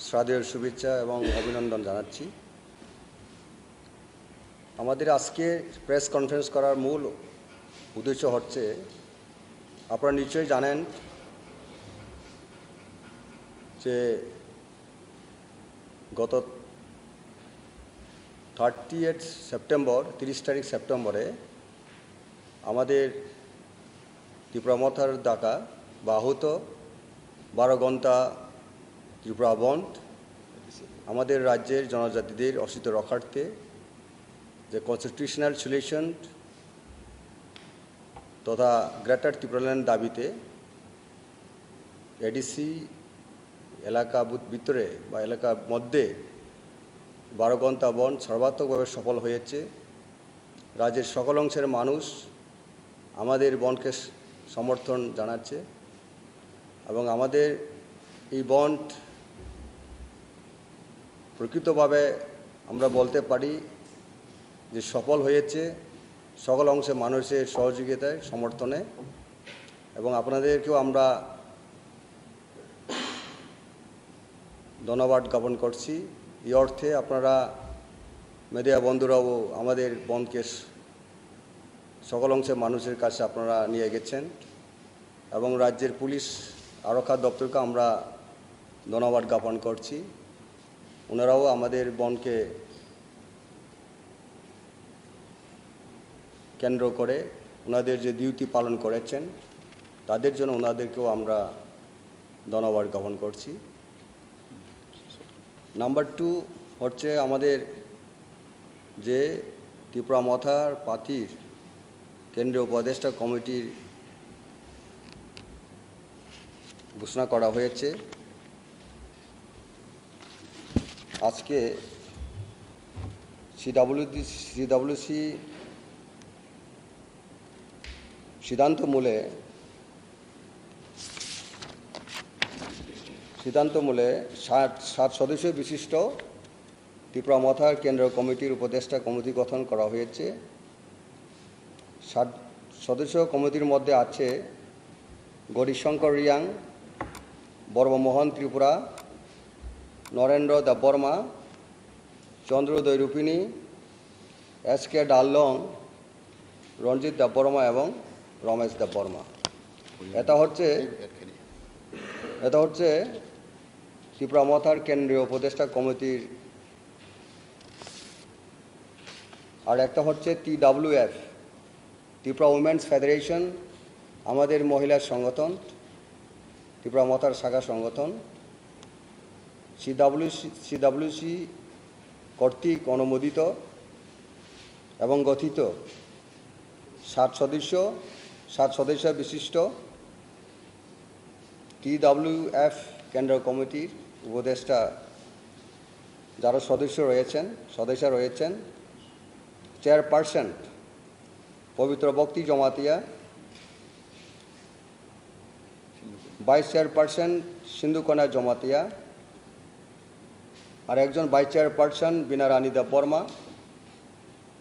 শ্রাদ্ধেয় শুভেচ্ছা এবং অভিনন্দন জানাচ্ছি। আমাদের আজকে প্রেস কনফারেন্স করার মূল উদ্দেশ্য হচ্ছে, আপনারা নিশ্চয়ই জানেন যে গত থার্টি এইট সেপ্টেম্বর, তিরিশ তারিখ সেপ্টেম্বরে আমাদের ত্রিপুরা মথার ডাকা বা আহত বারো ঘন্টা ত্রিপুরা বন্ধ আমাদের রাজ্যের জনজাতিদের অস্তিত্ব রক্ষার্থে যে কনস্টিটিউশনাল সলিউশন তথা গ্রেটার ত্রিপুরাল্যান্ড দাবিতে এডিসি এলাকা ভিতরে বা এলাকার মধ্যে বারো ঘন্টা বন্ধ সর্বাত্মকভাবে সফল হয়েছে। রাজ্যের সকল অংশের মানুষ আমাদের বন্ধকে সমর্থন জানাচ্ছে এবং আমাদের এই বন্ধ প্রকৃতভাবে আমরা বলতে পারি যে সফল হয়েছে সকল অংশে মানুষের সহযোগিতায়, সমর্থনে। এবং আপনাদেরকেও আমরা ধন্যবাদ জ্ঞাপন করছি। এই অর্থে আপনারা মিডিয়া বন্ধুরাও আমাদের বন্ধকে স- সকল অংশের মানুষের কাছে আপনারা নিয়ে গেছেন এবং রাজ্যের পুলিশ আরক্ষা দপ্তরকে আমরা ধন্যবাদ জ্ঞাপন করছি। ওনারাও আমাদের বন্ধকে কেন্দ্র করে ওনাদের যে ডিউটি পালন করেছেন, তাদের জন্য ওনাদেরকেও আমরা ধন্যবাদ জ্ঞাপন করছি। নাম্বার টু হচ্ছে আমাদের যে ত্রিপুরা মথার পাতির কেন্দ্রীয় উপদেষ্টা কমিটির ঘোষণা করা হয়েছে। আজকে সিডাব্লিউডি সিডাব্লিউসি সিদ্ধান্ত মূলে সিদ্ধান্ত মূলে সাত সাত সদস্য বিশিষ্ট ত্রিপুরা মথার কেন্দ্রীয় কমিটির উপদেষ্টা কমিটি গঠন করা হয়েছে। সাত সদস্য কমিটির মধ্যে আছে গৌরীশঙ্কর রিয়াং, বর্মমোহন ত্রিপুরা, নরেন্দ্র দেববর্মা, চন্দ্রোদয় রূপিণী, এস কে ডাল্লং, রঞ্জিত দেববর্মা এবং রমেশ দেববর্মা। এটা হচ্ছে এটা হচ্ছে ত্রিপুরা মথার কেন্দ্রীয় উপদেষ্টা কমিটির। আর একটা হচ্ছে টিডাব্লিউএফ, ত্রিপুরা উইমেন্স ফেডারেশন, আমাদের মহিলা সংগঠন, ত্রিপুরা মথার শাখা সংগঠন, সিডাব্লিউসি সিডাব্লিউসি কর্তৃক অনুমোদিত এবং গঠিত সাত সদস্য সাত সদস্য বিশিষ্ট টিডাব্লিউএফ কেন্দ্র কমিটির উপদেষ্টা যারা সদস্য রয়েছেন, সদস্য রয়েছেন, চেয়ারপারসন পবিত্র ভক্তি জমাতিয়া, ভাইস চেয়ারপারসন সিন্ধুকণা জমাতিয়া, আর একজন ভাইস চেয়ারপারসন বিনা রানী দেববর্মা,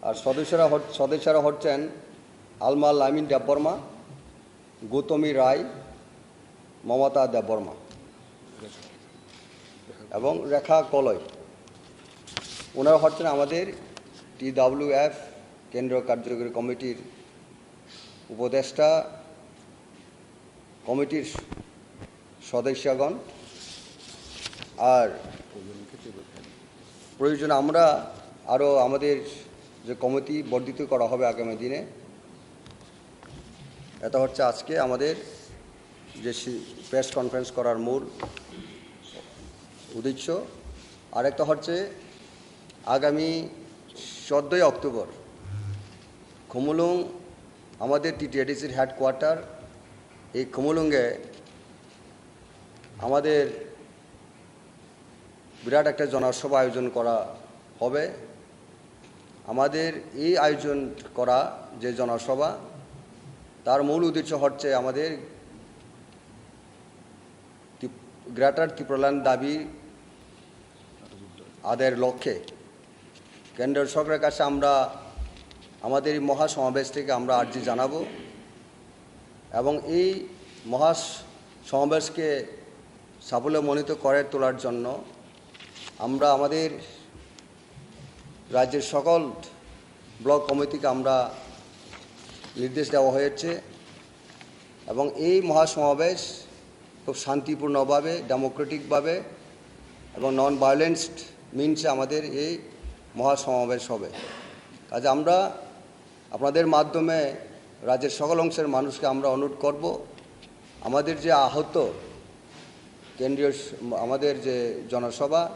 আর সদস্যরা হচ- সদস্যরা হচ্ছেন আলমা লামিন দেববর্মা, গৌতমী রায়, মমতা দেববর্মা এবং রেখা কলই। ওনারা হচ্ছেন আমাদের টিডাব্লিউএফ কেন্দ্রীয় কার্যকরী কমিটির উপদেষ্টা কমিটির সদস্যগণ। আর প্রয়োজন আমরা আরও আমাদের যে কমিটি বর্ধিত করা হবে আগামী দিনে। এটা হচ্ছে আজকে আমাদের যে প্রেস কনফারেন্স করার মূল উদ্দেশ্য। আরেকটা হচ্ছে আগামী চোদ্দোই অক্টোবর খুমুলুং, আমাদের টিটিএডিসির হেডকোয়ার্টার, এই খুমুলুঙ্গে আমাদের বিরাট একটা জনসভা আয়োজন করা হবে। আমাদের এই আয়োজন করা যে জনসভা, তার মূল উদ্দেশ্য হচ্ছে আমাদের ত্রিপ- গ্রেটার ত্রিপুরাল্যান্ড দাবি আদায়ের লক্ষ্যে কেন্দ্র সরকারের কাছে আমরা আমাদের এই মহাসমাবেশ থেকে আমরা আর্জি জানাবো এবং এই মহা সমাবেশকে সাফল্যমণ্ডিত করে তোলার জন্য আমরা আমাদের রাজ্যের সকল ব্লক কমিটিকে আমরা নির্দেশ দেওয়া হয়েছে এবং এই মহাসমাবেশ খুব শান্তিপূর্ণভাবে, ডেমোক্রেটিকভাবে এবং নন ভায়োলেন্সড মিনসে আমাদের এই মহাসমাবেশ হবে। কাজে আমরা আপনাদের মাধ্যমে রাজ্যের সকল অংশের মানুষকে আমরা অনুরোধ করব, আমাদের যে আহত কেন্দ্রীয় স- আমাদের যে জনসভা,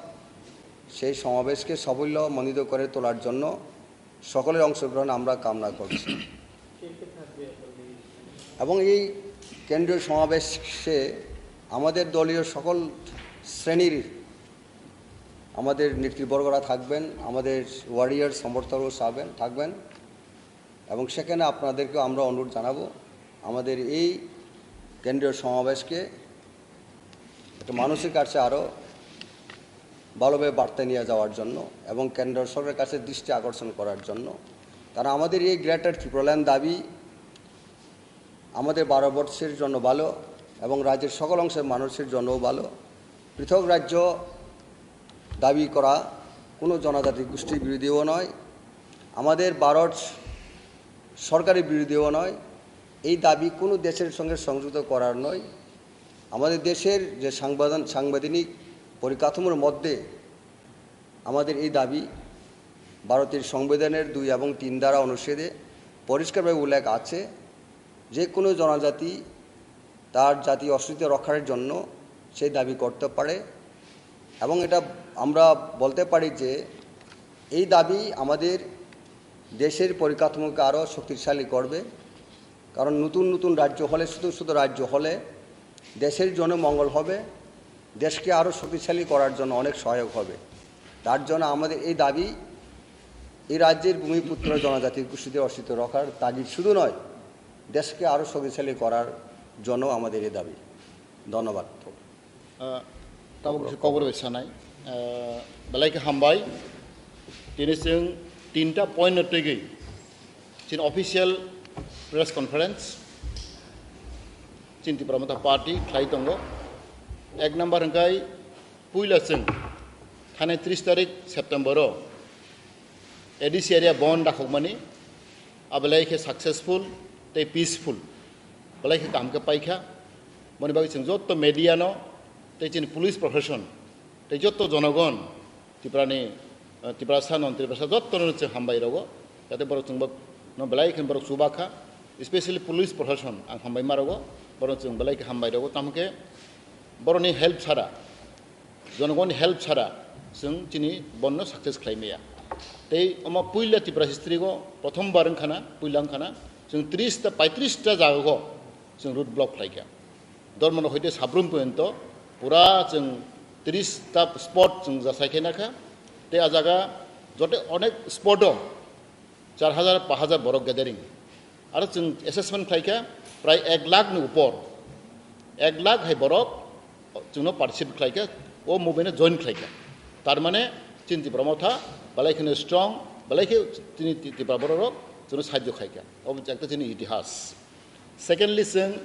সেই সমাবেশকে সাফল্যমণ্ডিত করে তোলার জন্য সকলের অংশগ্রহণ আমরা কামনা করছি। এবং এই কেন্দ্রীয় সমাবেশে আমাদের দলীয় সকল শ্রেণীর আমাদের নেতৃবর্গরা থাকবেন, আমাদের ওয়ারিয়র সমর্থকরাও থাকবেন থাকবেন এবং সেখানে আপনাদেরকেও আমরা অনুরোধ জানাবো আমাদের এই কেন্দ্রীয় সমাবেশকে একটা মানুষের কাছে আরও ভালোভাবে বার্তা নিয়ে যাওয়ার জন্য এবং কেন্দ্র সরকারের কাছে দৃষ্টি আকর্ষণ করার জন্য। কারণ আমাদের এই গ্রেটার ত্রিপুরাল্যান্ড দাবি আমাদের ভারতবর্ষের জন্য ভালো এবং রাজ্যের সকল অংশের মানুষের জন্যও ভালো। পৃথক রাজ্য দাবি করা কোনো জনজাতি গোষ্ঠীর বিরোধীও নয়, আমাদের ভারত সরকারের বিরোধীও নয়। এই দাবি কোনো দেশের সঙ্গে সংযুক্ত করার নয়। আমাদের দেশের যে সাংবাদন-, সাংবিধানিক পরিকাঠামোর মধ্যে আমাদের এই দাবি ভারতের সংবিধানের দুই এবং তিন ধারা অনুচ্ছেদে পরিষ্কারভাবে উল্লেখ আছে, যে কোনো জনজাতি তার জাতীয় অস্তিত্ব রক্ষার জন্য সেই দাবি করতে পারে। এবং এটা আমরা বলতে পারি যে এই দাবি আমাদের দেশের পরিকাঠামোকে আরও শক্তিশালী করবে। কারণ নতুন নতুন রাজ্য হলে, শুধু শুধু রাজ্য হলে দেশের জন্য মঙ্গল হবে, দেশকে আরও শক্তিশালী করার জন্য অনেক সহায়ক হবে। তার জন্য আমাদের এই দাবি, এই রাজ্যের ভূমিপুত্র জনজাতি গোষ্ঠীদের অস্তিত্ব রক্ষার তাগিদ শুধু নয়, দেশকে আরও শক্তিশালী করার জন্য আমাদের এই দাবি। ধন্যবাদ। Ah, tabuk kisa kokborok bai sanai. Ah, belai khe hambai. Tini chwng tinta point no twigwi chini official press conference chini Tipra Motha Party khlai tongo. Ek number hwnkhe puila chwng thani tris tarik September o A D C area bon dakhokmani, abelai khe successful tei peaceful, belai khe kaham khe paikha. Boni bagwi chwng jotto media no tei chini police profession tei jotto jonogon Tiprani, eh, Tiprasa non Tiprasa jotto no chwng hambai rogo, jate borok chwng bo no belai khe borok chubakha, especially police profession ang hambai ma rogo, borok chwng belai khe hambai rogo, tamo khe boroni help sara, jonogoni help sara chwng chini bonno success khlai maya. Tei omo puila Tripura history go prothom bar wngkhana, puila wngkhana chwng tris ta, paitris ta jaga go chwng road block khlai kha. Dormono hoite Sabrum porjonto pura chwng tris ta spot chwng jasai khe nakha. Tei a jaga jote onek spot o char hajar, pash hajar borok gathering. Aro chwng assessment khlai kha, prai ek lakh ni upor, ek lakh hai borok chwngno participate khlai kha, o movement no join khlai kha. Tar mane chini Tipra Motha belai kheno strong, belai khe chini Ti-, Tipra borok rok chwngno sahajyo khai kha. Obo ekta chini itihas. Secondly, chwng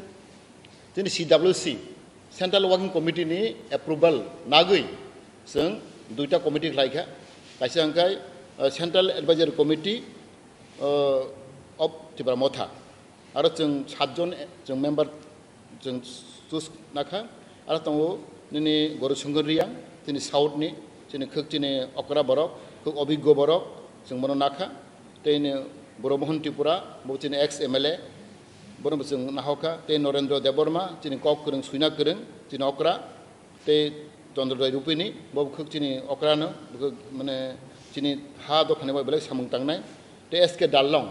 chini C W C, Central Working Committee ni approval nagwi chwng duita committee khlai kha. Kaisa hwnkhe, uh, Central Advisory Committee, uh, of Tipra Motha. Aro chwng satjon chwng member chwng choose nakha. Aro tongo nini Goru Songkor Reang, chini South ni, chini khwk chini okra borok, khwk obiggo borok, chwng bono nakha. Tei ni Buro Mohon Tripura, bo chini ex M L A, bono bo chwng nahokha. Tei Norendra Debbarma, chini kok kwrwng, suina kwrwng, chini okra. Tei Chandrodaya Rupini, bo khwk chini okrano, bo khwk mane chini ha dophani bai belai samung tangnai. Tei S K Darlong,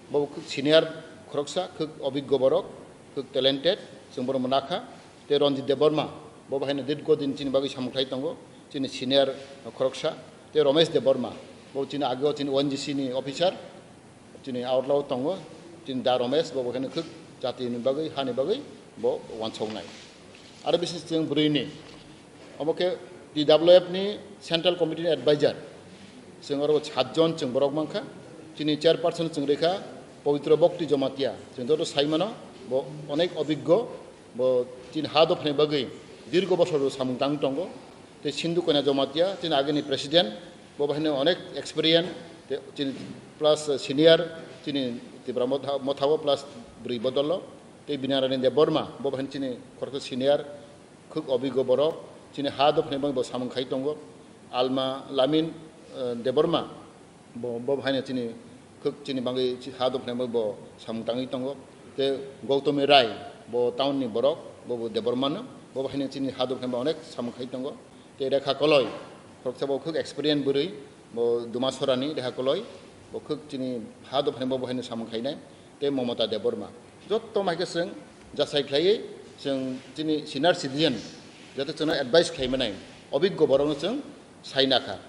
bo khwk senior khoroksa, khwk obiggo borok, khwk talented, chwng bono nakha. Tei Ranjit Debbarma, bo haino dirgo din chini bagwi samung khlai tongo, chini senior khoroksa. Tei Ramesh Debbarma, bo chini ageo chini O N G C ni officer, chini outlaw tongo, chini Da Ramesh, bo bo kheno khwk jati ni bagwi, hani bagwi bo wansoknai. Aro bisi chwng bwrwi ni, omo khe T W F ni Central Committee ni advisor, chwng oro satjon chwng borok mankha, chini chairperson chwng rikha Pabitra Bhakti Jamatia, chwng joto sai mano, bo onek obiggo, bo chini ha dophani bagwi dirgo bosor samung tang tongo. Tei Sindhu Koina Jamatia, chini agini president, bo bahai no onek experience, tei chini plus senior, chini Tipra Motha, Mothao plus bwrwi bodolo, tei Binarani Debbarma, bo bahai chini khoroksa senior, khwk obiggo borok, chini ha dophani bagwi bo samung khai tongo. Alma Lamin, eh, Debbarma, Bo, bo haino chini khwk chini bagwi chi ha dophani bagwi bo samung tangwi tongo. Tei Gautami Rai, bo town ni borok, bo, bo Debbarma no, bo haino chini ha dophani bagwi onek samung khai tongo. Tei Rekha Koloi, khoroksa bo khwk experience bwrwi, bo Dumasora ni Rekha Koloi, bo khwk chini ha dophani bo, bo haino samung khainai. Tei Momota Debbarma. Jotto mai khe chwng jasai khlaiwi chwng chini senior citizen, joto chwngno advice khlai manai, obiggo borokno chwng sai nakha.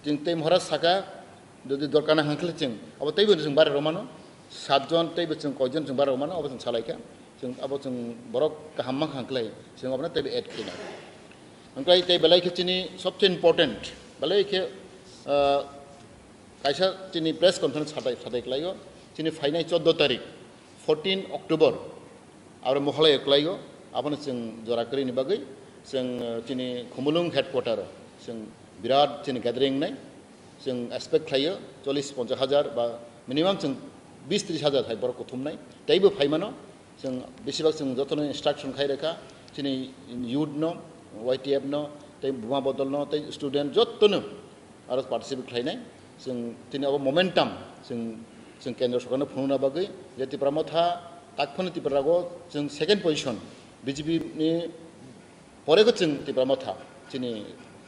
Chwng tei Maharaj saka, jodi dorkar na hwnkhe chwng abo teibo chwng bare rwmano, satjon teibo chwng koijon chwng bare rwmano, abo chwng salaikha, chwng abo chwng borok kaham mankha hwnkhe chwng abono teibo add khaina. Onkrai tei belai khe chini sobse important, belai khe, ah, kaisa chini press conference sadai, sadai khlaio, chini phainai chordo tarik, fourteen October, aro Meghalaya khlaio, abono chwng jora kwrwini bagwi chwng, ah, chini Khumulwng headquarter o chwng birat chini gathering nai, chwng expect khlaio chollish ponchash hajar ba minimum chwng bis tris hajar hai borok kuthumnai, teibo phaimano. Chwng besibak chwng jotono instruction khai rwkha, chini youth no, Y T F no, tei buma bodol no, tei student jotono aro participate khlainai. Chwng chini abo momentum chwng, chwng kendra sorkar no phunukna bagwi je Tipra Motha takphano Tipra rago chwng second position B J P ni pore khe chwng Tipra Motha chini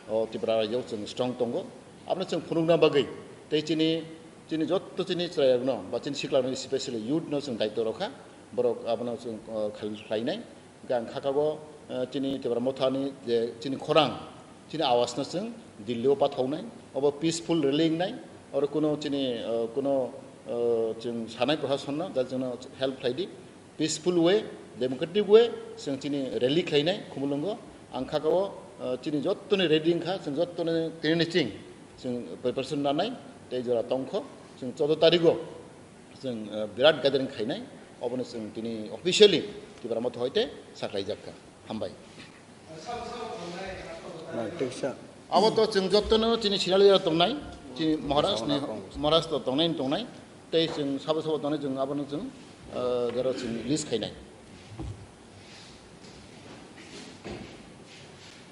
o Tipra rajyo chwng strong tongo. Abono chwng phunukna bagwi tei chini, chini jotto chini chwrairokno ba chini siklano specially youth no chwng daitw rwkha, borok abono chwng, o, khal-, khlainai. Hwnkhe ang khakabo, eh, chini Tipra Mothani je chini khorang, chini awasno chwng Delhi o pathaunai, obo peaceful rally wngnai, oro kuno chini, eh, kuno, eh, chwng sanai proshasonno da chwngno help khlaidi. Peaceful way, democratic way, chwng chini rally khlainai Khumulwngo. Ang khakao, uh, chini jottoni ready wngkha, chwng jottoni tini ching chwng preparation nanai, tei jora tongkho, chwng chordo tarigo chwng, uh, birat gathering khainai, obono chwng tini officially Tipra Motha hoite saklaijakha. Hambai. Na, teisa. Abo to chwng jotono chini sinali jora tongnai, chini Maharaj ni, Maharaj to tongnai ni tongnai, tei chwng sabo sabo tongnai chwng abono chwng, eh, jora chwng list khainai.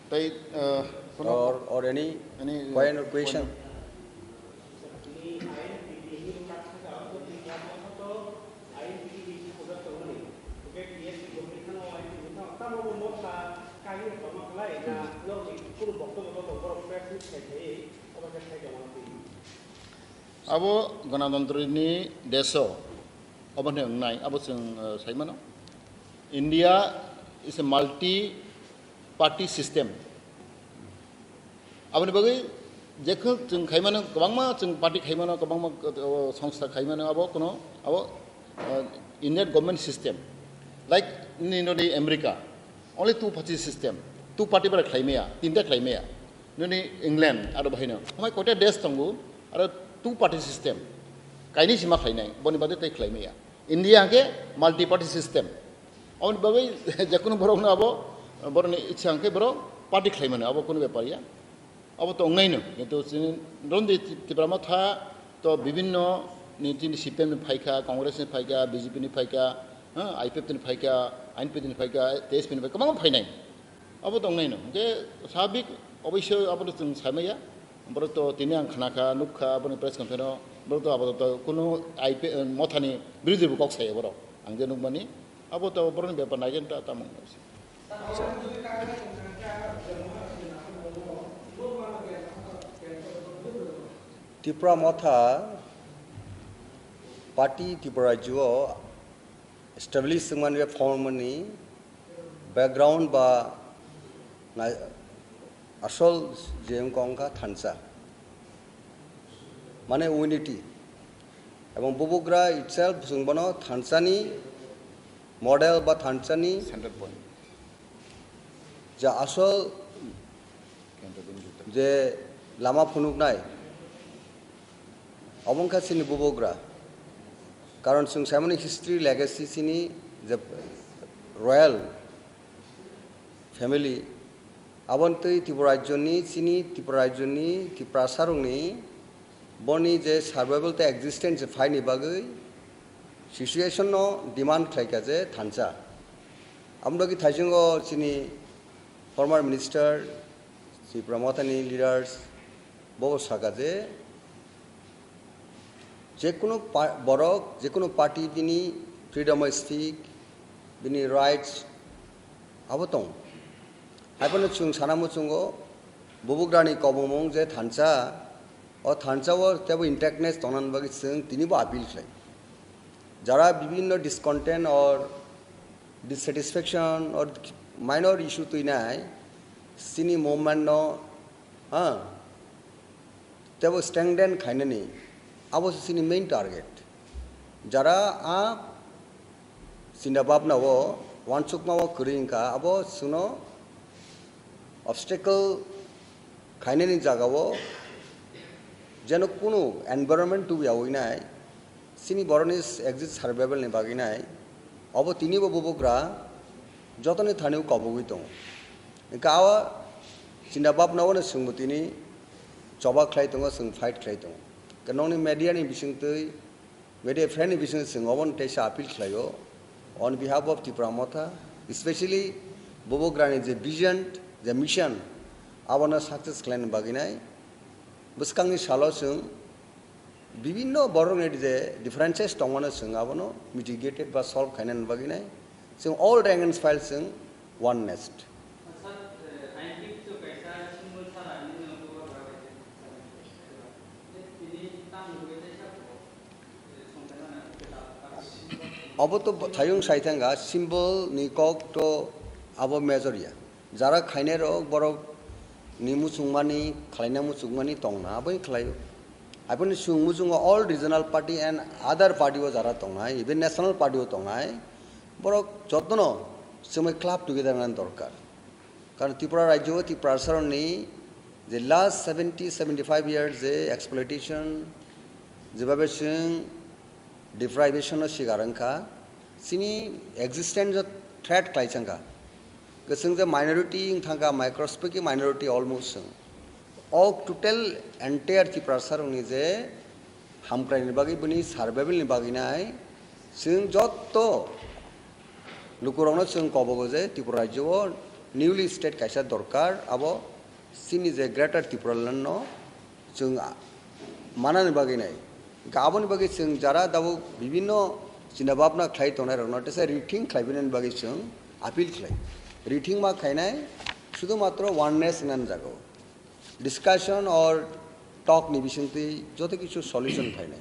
Tei, eh, kono Or, or any any, eh, point or question? Point? Abo Ganatantri ni deso, obo hwnwi wngnai, abo chwng, eh, sai mano. India is a multi party system. Aboni bagwi jekhno chwng khaimano, kwbangma chwng party khaimano, kwbangma, o, songstha khaimano, abo kono, abo, uh, Indian government system. Like nini nodi America, only two party system, two party bara khlaimaya, tinta khlaimaya. Nini England, aro bahaino, hamai koita desh tongo, aro two party system, kaini sima khlainai, boni bade tei khlaimaya. India hwnkhe multi party system. Aboni bagwi jekhno borokno abo, borokni ichha hwnkhe borok party khlaimano, abo kono bepar ya. Abo to wngnaino, kintu chini Rondi Tipra Motha to bibinno ni chini C P M ni phaikha, Congress ni phaikha, B J P ni phaikha, ha, I P F ni phaikha, I N P ni phaikha, T S P ni phaikha, kwbangma phainai. Abo to wngnaino. Hwnkhe sabik oboisyo abo to chwng saimaya. Borok to tini ang khnakha, nukkha, aboni press conference o. Borok to abo to kuno I P, Mothani birodhi bo kok saya borok. Ang je nukmani, abo to borokni bepar naigen ta tamo. Tipra Motha Party Tripura Rajyo establish wngmani, form wngmani background ba nai-, asol je wngkha wngkha thansa, mane unity. Ebong Bubagra itself chwng bono thansani model ba thansani Center point. Je asol je lama phunuknai, obo wngkha chini Bubagra. Karon chwng saimani history legacy chini je royal family, aboni twi Tripura rajyoni, chini Tripura rajyoni, Tiprasarokni boni je survival tei existence phaini bagwi situation no demand khlaikha je thansa. Aboni bagwi thaisingo chini former minister, Tipra Mothani leaders, bo saka je jekunu pa-, borok, jekunu party bini freedom of speech, bini rights abo tong. Haiphano chwng sana muchungo Bubagrani kobongmung je thansa, o thansa o tebo intactness tongnani bagwi chwng tinibo appeal khlai. Jara bibhinno discontent or dissatisfaction or minor issue twinai chini movement no, ha, tebo strengthen khainani, abo se chini main target. Jara a chinta bhabna o, uansukma o kwrwi wngkha, abo chwngno Obstacle khainani jagao jeno kunu environment tubuyawi nai, chini borokni exit survival ni bagwi nai, obo tinibo bubagra jotoni thani kobogwi tongo. Hwnkhe a chinta bhabna o no chwngbo tini choba khlai tongo, chwng fight khlai tongo. Hwnkhe nokni media ni bisingtwi, media friend ni bisingtwi chwng obono teisa appeal khlaio on behalf of Tipra Motha, especially bubagrani je vision, je mission, abono success khlaina bagwi nai. Bwskangni salo chwng bibinno borokni je differences tongmano chwng abono mitigated ba solve khainani bagwi nai. Chwng all rank and file chwng oneness. Obo to thayung sai thangkha, symbol ni kok to abo major ya. Jara khainai rok borok ni muchungmani, khlaina muchungmani tongna, abo khlaio. Aboni chwng muchungo all regional party and other party o jara tongnai, even national party o tongnai, borok jotono chwngwi club together nani dorkar. Karon Tripura rajyo o Tiprasarokni je last seventy, seventy five years je exploitation, jebabe chwng deprivation o sikar wngkha, chini existence o threat khlai changkha. Kwchwng je minority wng thangkha, microscopic minority almost chwng. O total entire Tiprasarokni je hamkraini bagwi, bini survival ni bagwi nai, chwng jotto lukurokno chwng kobogo je Tripura rajyo o newly state kaisa dorkar, abo chini je Greater Tipraland no chwng a-, manani bagwi nai. Hwnkhe aboni bagwi chwng jara tabuk bibinno chinta bhabna khlai tongnai rokno tesa rethink khlai binani bagwi chwng appeal khlai. Rethink ma khainai sudhumatro oneness wngnani jagao. Discussion or talk ni bisingtwi joto kichu solution phainai.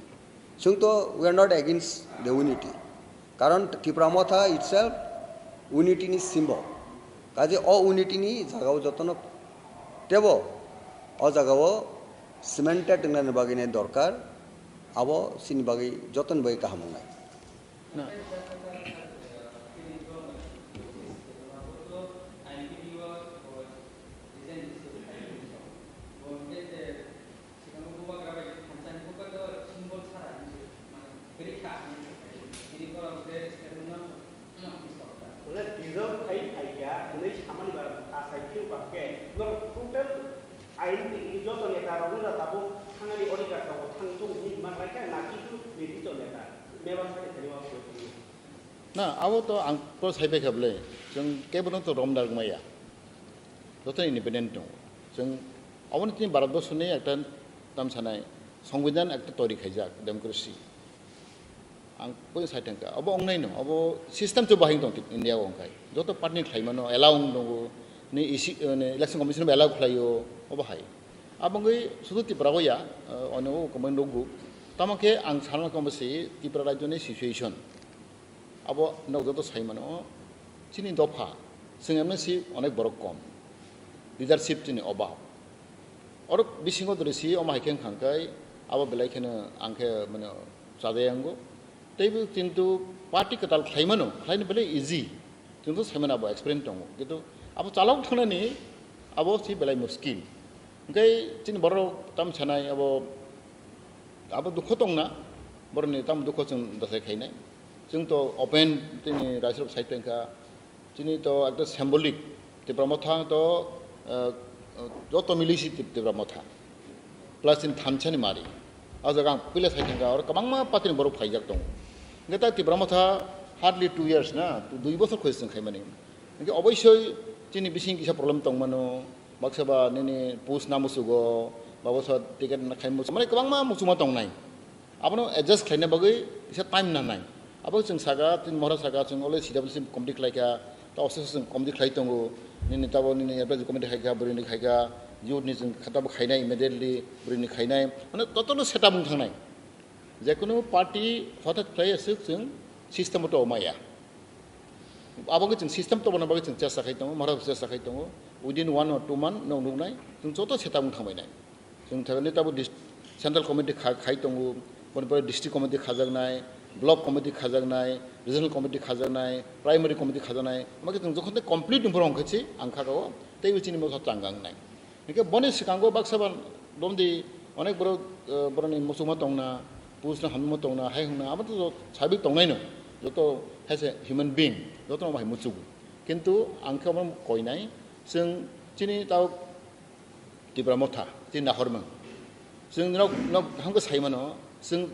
Chwng to we are not against the unity. Karon Tipra Motha itself unity ni symbol. Kaje o unity ni jagao jotono tebo o jagao cemented wngnani bagwi nai dorkar, abo chini bagwi jotoni bagwi kaham wngnai. Na. Hwnle dissolve khai phaikha hwnwi samani ba kasai phiyok ba khe norok total ain ni joto neta rok no da tabuk thangani odhikar tongo, thang tongo hinwi hima khlai kha, na kisu nirdisto neta member sakhe thani ma phiyok. Na, abo to ang to sai phaikha bwle, chwng kebono to romda rwmaya, joto independent tongo. Chwng aboni tini Bharatborsoni ekta tam sanai songbidhan ekta toiri khaijak, democracy. Ang koi sai thangkha, abo ongnaino, abo system to bahai tong India o wngkhai. Joto party ni khlaimano allow wng tongo, ni isi, ni election commission bo allow khlaio, obo hai. Abo wngwi sudu Tripura o ya, eh, ono o komai nukgo. Tamo khe ang sana kamo se Tripura rajyo ni situation. Abo nok joto sai mano, chini dopha, chwng M N C onek borok kom, leadership chini obab. Oro bisingo dori si omo hai khe wngkha khe, abo belai kheno ang khe mano chajai ango. Teibo kintu party kwtal khlai mano, khlaino belai easy. Chwng to sai mano abo experience tongo. Kintu abo chalok thangnani abo si belai muskil. Hwnkhe chini borok tam sanai abo, abo dukho tongna, borokni tam dukho chwng dosai khainai. Chwng to open chini raisrok sai tongkha. Chini to ekta symbolic, Tipra Motha to, eh, joto mili si Tip-, Tipra Motha. Plus chini thansa ni mari. O jaga ang puila sai thangkha, oro kwbangma party ni borok phaijak tongo. Hwnkhe ta Tipra Motha hardly two years na, dui bosor khoi chwng khaimani. Hwnkhe oboisoi chini bising kisa problem tongmano, baksa ba nini post na musugo, ba boso ticket na khai musugo, mane kwbangma muchungma tongnai. Abono adjust khlaina bagwi kisa time nangnai. Abo chwng saka, chwng mohra saka, chwng already C W C committee khlaikha, ta office chwng committee khlai tongo, nini tabo nini advisory committee khaikha, bwrwini khaikha, youth ni chwng khatabo khainai immediately, bwrwini khainai, mane totally setup wng thangnai. Jekunu party hothat khlai aswk chwng system o to maya. Abo khe chwng system tobona bagwi chwng chesta khai tongo, mahara chesta khai tongo. Within one or two month no nuknai, chwng joto setup wng thangbainai. Chwng thangni tabo dis-, central committee kha-, khai tongo, boni pore district committee khajaknai, Block committee khajaknai, regional committee khajaknai, primary committee khajaknai, omo khe chwng jokhon tei complete ni borok hwnkhe se ang kha o, teibo chini motha chang gang nai. Hingke boni swkango baksa ba romdi onek borok, eh, borokni muchungma tongna, push no hamjakma tongna, hai hwngna, abo to sabik tongnaino, joto as a human being, jotono bai muchugo. Kintu ang khe omo koinai, chwng chini tao Tipra Motha, chini nahormung. Chwng nok, nok hamkhe saimano, chwng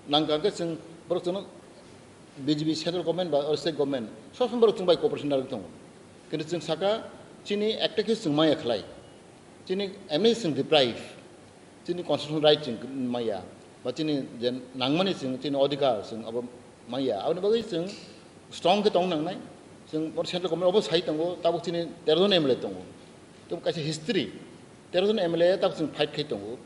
nangkha khe chwng borok chwngno B J P central government ba state government, sob somoi borok chwng bai cooperation narwk tongo. Kintu chwng saka, chini ekta khe chwng maya khlai. Chini emni chwng deprive. Chini constitutional right chwng maya. Ba chini je nangmani chwng, chini odhikar chwng abo maya. Aboni bagwi chwng strong khe tong nangnai. Chwng bor central government obo sai tongo, tabuk chini tero jon M L A tongo. Tei kaisa history, tero jon M L A tabuk chwng fight khai tongo.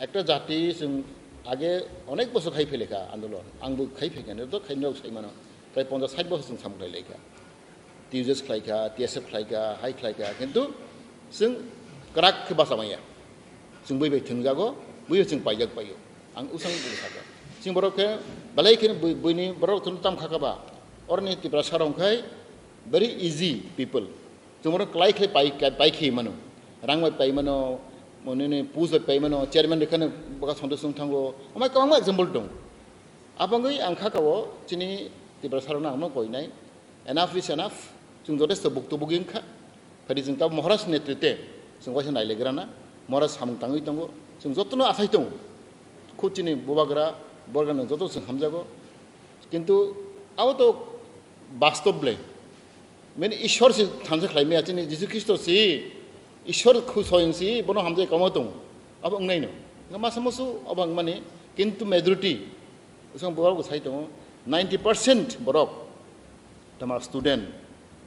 Ekta jati chwng age onek bosor khai phailekha andolon. Angbo khai phaikha, to khai nok sai mano. Prai ponchash sait bosor chwng samung lai laikha. T U J S khlaikha, T S F khlaikha, hai khlaikha. Kintu chwng kwrak khe bacha manya. Chwng bui bai thwngjago, bui bai chwng paijak paio. Ang usang bui sakha. Chwng borok khe belai khe bui, buini borok thwng tam kha kha ba. Orni Tiprasa rok khai very easy people. Chwng borok klai khe pai, pai khe mano. Rang bai pai mano, monini post bai pai mano, chairman rikha no baka sonto sung thango. Amai kwbangma example dong. Abangwi ang kha ka o chini Tiprasa rok no ang no koinai. Enough is enough. Chwng jotesto buktu bugi wngkha. Phadi chwng tabuk Maharaj netrite chwng waisa nailegrana. Maharaj samung tangwi tongo. Chwng jotono asai tongo. Khud chini bubagra, borgano joto chwng hamjago. Kintu abo to bastob le. Mane Ishwar se thansa khlai maya chini Jisu Khristo se Ishwar khu soyong se bono hamjai kamo tongo. Abo wngnaino. Nga masa musu abo wngmani kintu majority usang borok bo sai tongo ninety percent borok tama student,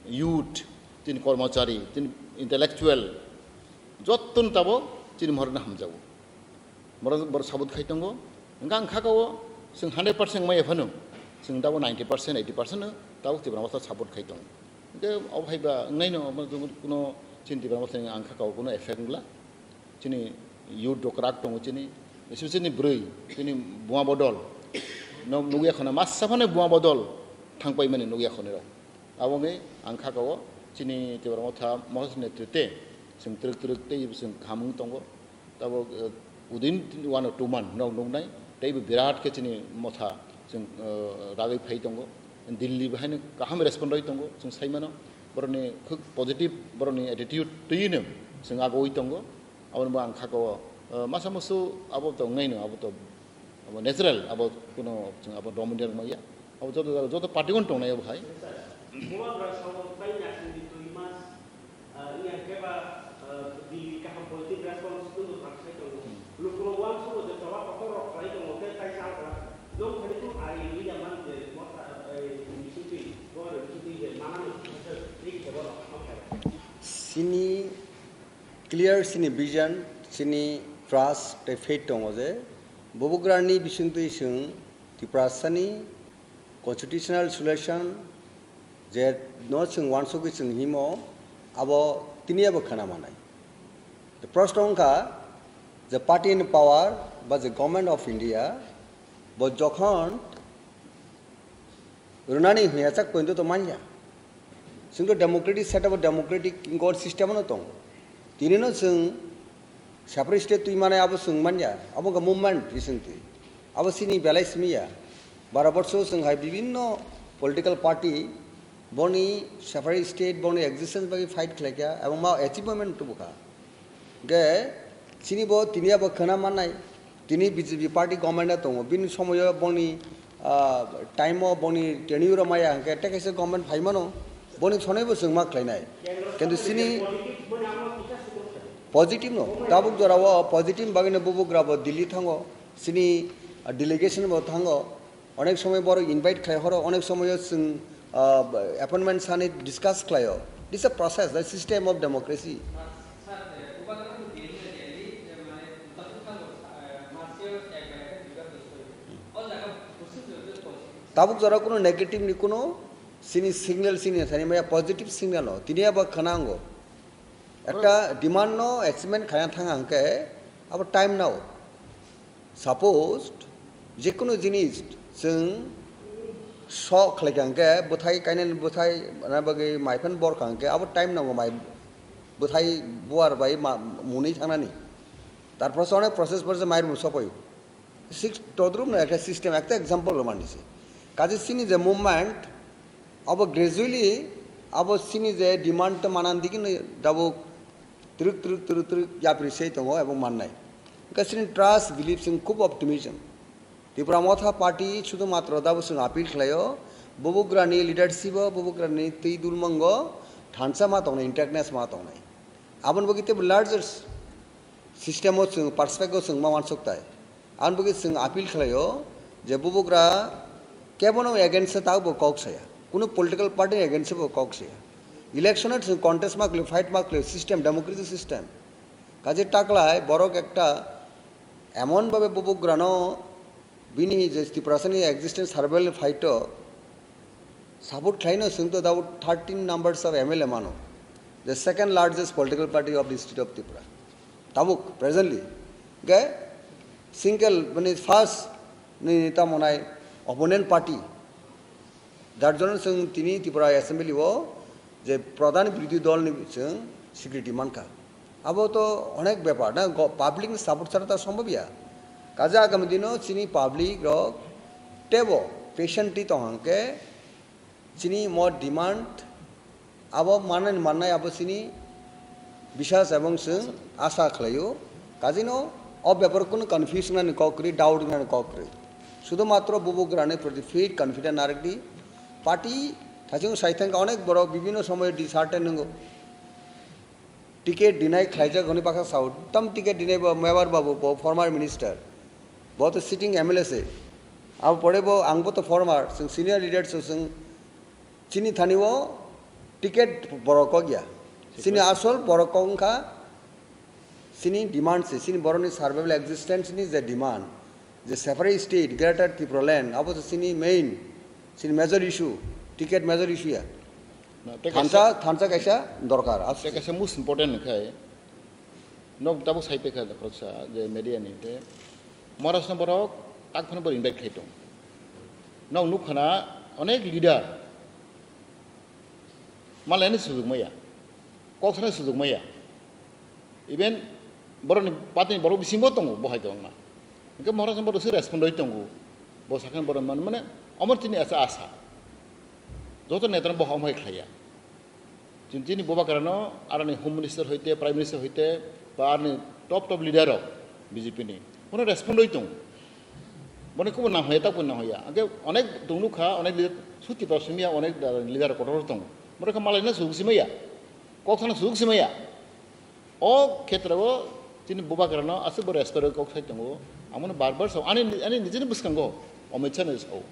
youth, tin kormochari, tin intellectual, jottoni tabo chini mohorno hamjago. Borok, borok sabut khai tongo. Hingke ang kha kao, chwng hundred percent maya phano, chwng tabo ninety percent, eighty percent no tabo Tipra Motha support khai tongo. Hingke abo hai ba wngnaino, omo kuno chini Tipra Mothani ang kha kao kuno effect wngla. Chini youth rok kwrak tongo chini, especially chini bwrwi, chini buma bodol. Nok nugya khona masa phano buma bodol thangpai mani nugya khonirok. Abo wngwi ang kha kao chini Tipra Motha, Motha netrite chwng twrwk twrwk tei chwng kaham wng tongo. Tabuk, eh, within one or two month nok nuknai, teibo birat khe chini Motha chwng, eh, ragwi phai tongo. Delhi bo haino kaham respond rwi tongo, chwng sai mano. Borokni khuk positive, borokni attitude twino chwng agoi tongo. Aboni bo ang kha kao, eh, masa musu abo to wngnaino, abo to abo natural, abo kuno chwng abo dominate maya. Abo joto, joto party gon tongnai abo hai. Bubagra sabo bai nasing di twi mas, ah, wngya khe ba, ah, di kaham positive response twibo thang sai tongo. Hmm. Lukurok uansukgo je choba kotor rok khlai tongo, tei kaisa ang kha, nong thani tong ari wngya man je Motha, eh, bisingtwi, bo bisingtwi je manani khe tei khe bono kaham khe. Chini clear chini vision, chini trust tei faith tongo je Bubagrani bisingtwi chwng Tiprasani constitutional solution je no chwng uansugwi chwng himo, abo tini abo khwna manai. The proshno wngkha je party in power ba je Government of India bo jokhon rwnani hwnwi achak pointo to manya. Chwng to democratic setup, democratic God system no tong. Tini no chwng separate state twi mane abo chwng manya, abo wngkha movement bising twi. Abo chini belai simi ya. Baro borso chwng hai bibinno political party boni separate state boni existence bagwi fight khlaikha, ebong ma achievement tubukha. Ge chini bo tini abo khwna mannai, tini B J P party government o tongo, bini somoyo boni, ah, time o boni tenure o maya hwnkhe tei kaisa government phaimano, boni sonoi bo chwng ma khlainai. Kintu chini positive no, tabuk jora o positive bagwino bubugra bo Delhi thango, chini, ah, delegation bo thango. Onek somoy borok invite khlai horo, onek somoyo chwng, ah, appointment sani discuss khlaio. This is a process, the system of democracy. Tabuk jora kuno negative ni kuno sini signal sini thani maya positive signal no. Tini abo khwnango. Ekta demand no achievement khaina thang hangke abo time nao. Suppose, jekunu jinis Chwng sok khlai kha hwnkhe bwthai kainani bwthai na bagwi mai phano bor kha hwnkhe abo time nango mai bwthai buar bai ma-, mwnwi thangnani. Tarpore se onek process pore se mai rwmwi sopaio. Six todrupno ekta system, ekta example rwmani se. Kaje chini je movement, abo gradually abo chini je demand to manan digini dabuk twrwk twrwk twrwk twrwk yapri sei tongo ebong mannai. Hwnkhe chini trust, belief chwng khub optimism. Tipra Motha Party sudhu matro dabo chwng appeal khlaio, bubugrani leadership o, bubugrani twi dulmango thansa ma tongnai, intactness ma tongnai. Aboni bagwi teibo larger system o chwng perspective o chwng ma uansuk tai. Aboni bagwi chwng appeal khlaio je bubugra kebono against o tabukbo kok saya, kunu political party against o bo kok saya. Election o chwng contest ma khlai, fight ma khlai, system, democracy system. Kaje taklai borok ekta emon bhabe bubugrano bini je Tiprasani existence survival fight o support khlaino chwng to tabuk thirteen numbers of M L A mano, the second largest political party of the state of Tripura. Tabuk presently ge single mane first ni tamo nai opponent party. Jar jonno chwng tini Tripura Assembly o je pradhan birodhi dol ni chwng security mankha. Abo to onek bepar na, go-, public ni support chara ta sombhob ya. Kaje agami dino chini public rok tebo patiently tong hangke chini mo demand abo manani mannai abo chini biswas ebong chwng asa khlaio. Kajino o bepar kunu confusion nani kok kwrwi, doubt nani kok kwrwi. Sudhu matro bubugrani proti faith, confidence narwkdi. Party thachung sai thangkha onek borok bibhinno somoy dishearten wngo. Ticket deny khlaijak hwnwi baksa sao. Tam ticket deny bo Mebar babu bo former minister. Bo to sitting M L A se. Abo pore bo ang bo to former, chwng senior leader chwng, chwng chini thani o ticket borok kok ya. Chini asol borok kok wngkha chini demand se, chini borokni survival existence ni je demand, je separate state, Greater Tipraland, abo se chini main, chini major issue, ticket major issue ya. Na, tei kaisa, thansa, thansa kaisa dorkar, tei aswk. Kaisa most important khai, nok tabuk sai paikha khoroksa je media ni te, Maharashtra borok tak phano borok invite khai tong. Nok nukha na onek leader, Malaini sujuk maya, kok sana sujuk maya. Even borokni party ni borok bisingo tongo, bo hai tongo na. Hingke Maharaj borok se respond roi tongo. Bo sakhe borok man mane, amor chini asa asa. Joto neta bo hamhai khlaiya. Chini, chini boba karano arani home minister hoite, prime minister hoite, ba arani top top leader rok B J P ni. Bono respond roi tongo. Boni kubo nang hoya, tak bo nang hoya. Angke onek tong nukha, onek leader, suti pa sumya, onek leader kotor tongo. Boro khe malai na sujug simaya. Kok sana sujug simaya. O khetra o chini bubagra no aswk bo respect rwi kok sai tongo. Amo no bar bar sao. Ani, ani nijini bwskango Amit Shah no sao.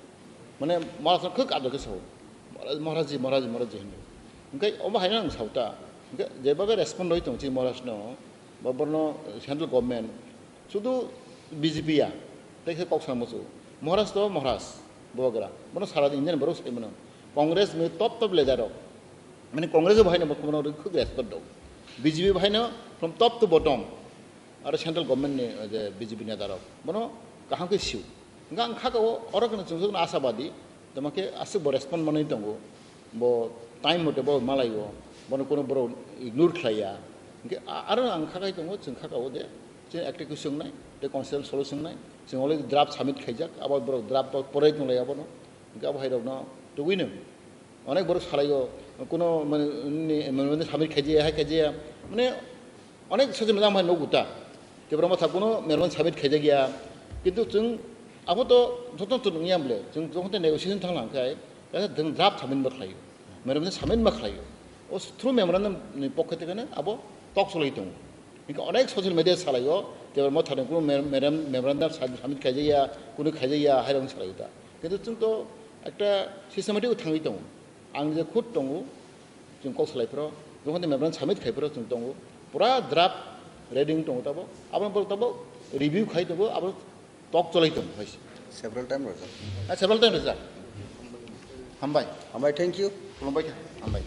Mane Maharaj no khuk ador khe sao. Maharaj ji, Maharaj ji, Maharaj ji hinwi. Hingke omo hai no ang sao ta. Hingke je babe respond rwi tongo chini Maharaj no. Ba borno central government. Sudu B J P ya, tei khe kok sana muchungo. Maharaj to Maharaj, bubagra. Bono sara Indian borok sai mano. Congress ni top top leader rok. Mane Congress bo haino bono khuk respect do. B J P bo haino from top to bottom. Aro central government ni, eh, je B J P neta rok. Bono kaham khe sio. Hingke ang kha o, oro kheno chwng asabadi. Tamo khe aswk bo respond manwi tongo, bo time mote bo malaio, bono kono borok ignore khlaiya. Hingke a-, aro ang khakai tongo, chwng khakao de, chwng ekta khe swngnai, tei constitution solo swngnai, chwng already draft submit khaijak, abo borok draft bo porai tonglai abono, hingke abo hai rokno tugui nw onek borok salaio, kono mane, ni, mane submit khaijaya, hai khaijaya, mane, Onek social media hai nogo ta. Tipra Motha kuno memorandum submit khaijak ya. Kintu chwng abo to joto to nungya bole. Chwng jokhon te negotiation thang lang khai, kaisa chwng draft submit ma khlaio. Memorandum submit ma khlaio. O through memorandum ni pokhe theke abo tok cholai tongo. Hingke onek social media salaio, Tipra Motha ni kuno mem-, mem-, memorandum submit khaijak ya, kuno khaijak ya, hai rok salaio ta. Kintu chwng to ekta systematic thangwi tongo. Ang je khud tongo, chwng kok salai phro, jokhon de memorandum submit khai phro chwng tongo, pura draft ready wng tongo tabo, abo borok tabo review khai tongo, abo tok cholai tongo hai se. Several time rojak. Ah, several time rojak. Hambai. Hambai, thank you. Khulumbai kha. Hambai.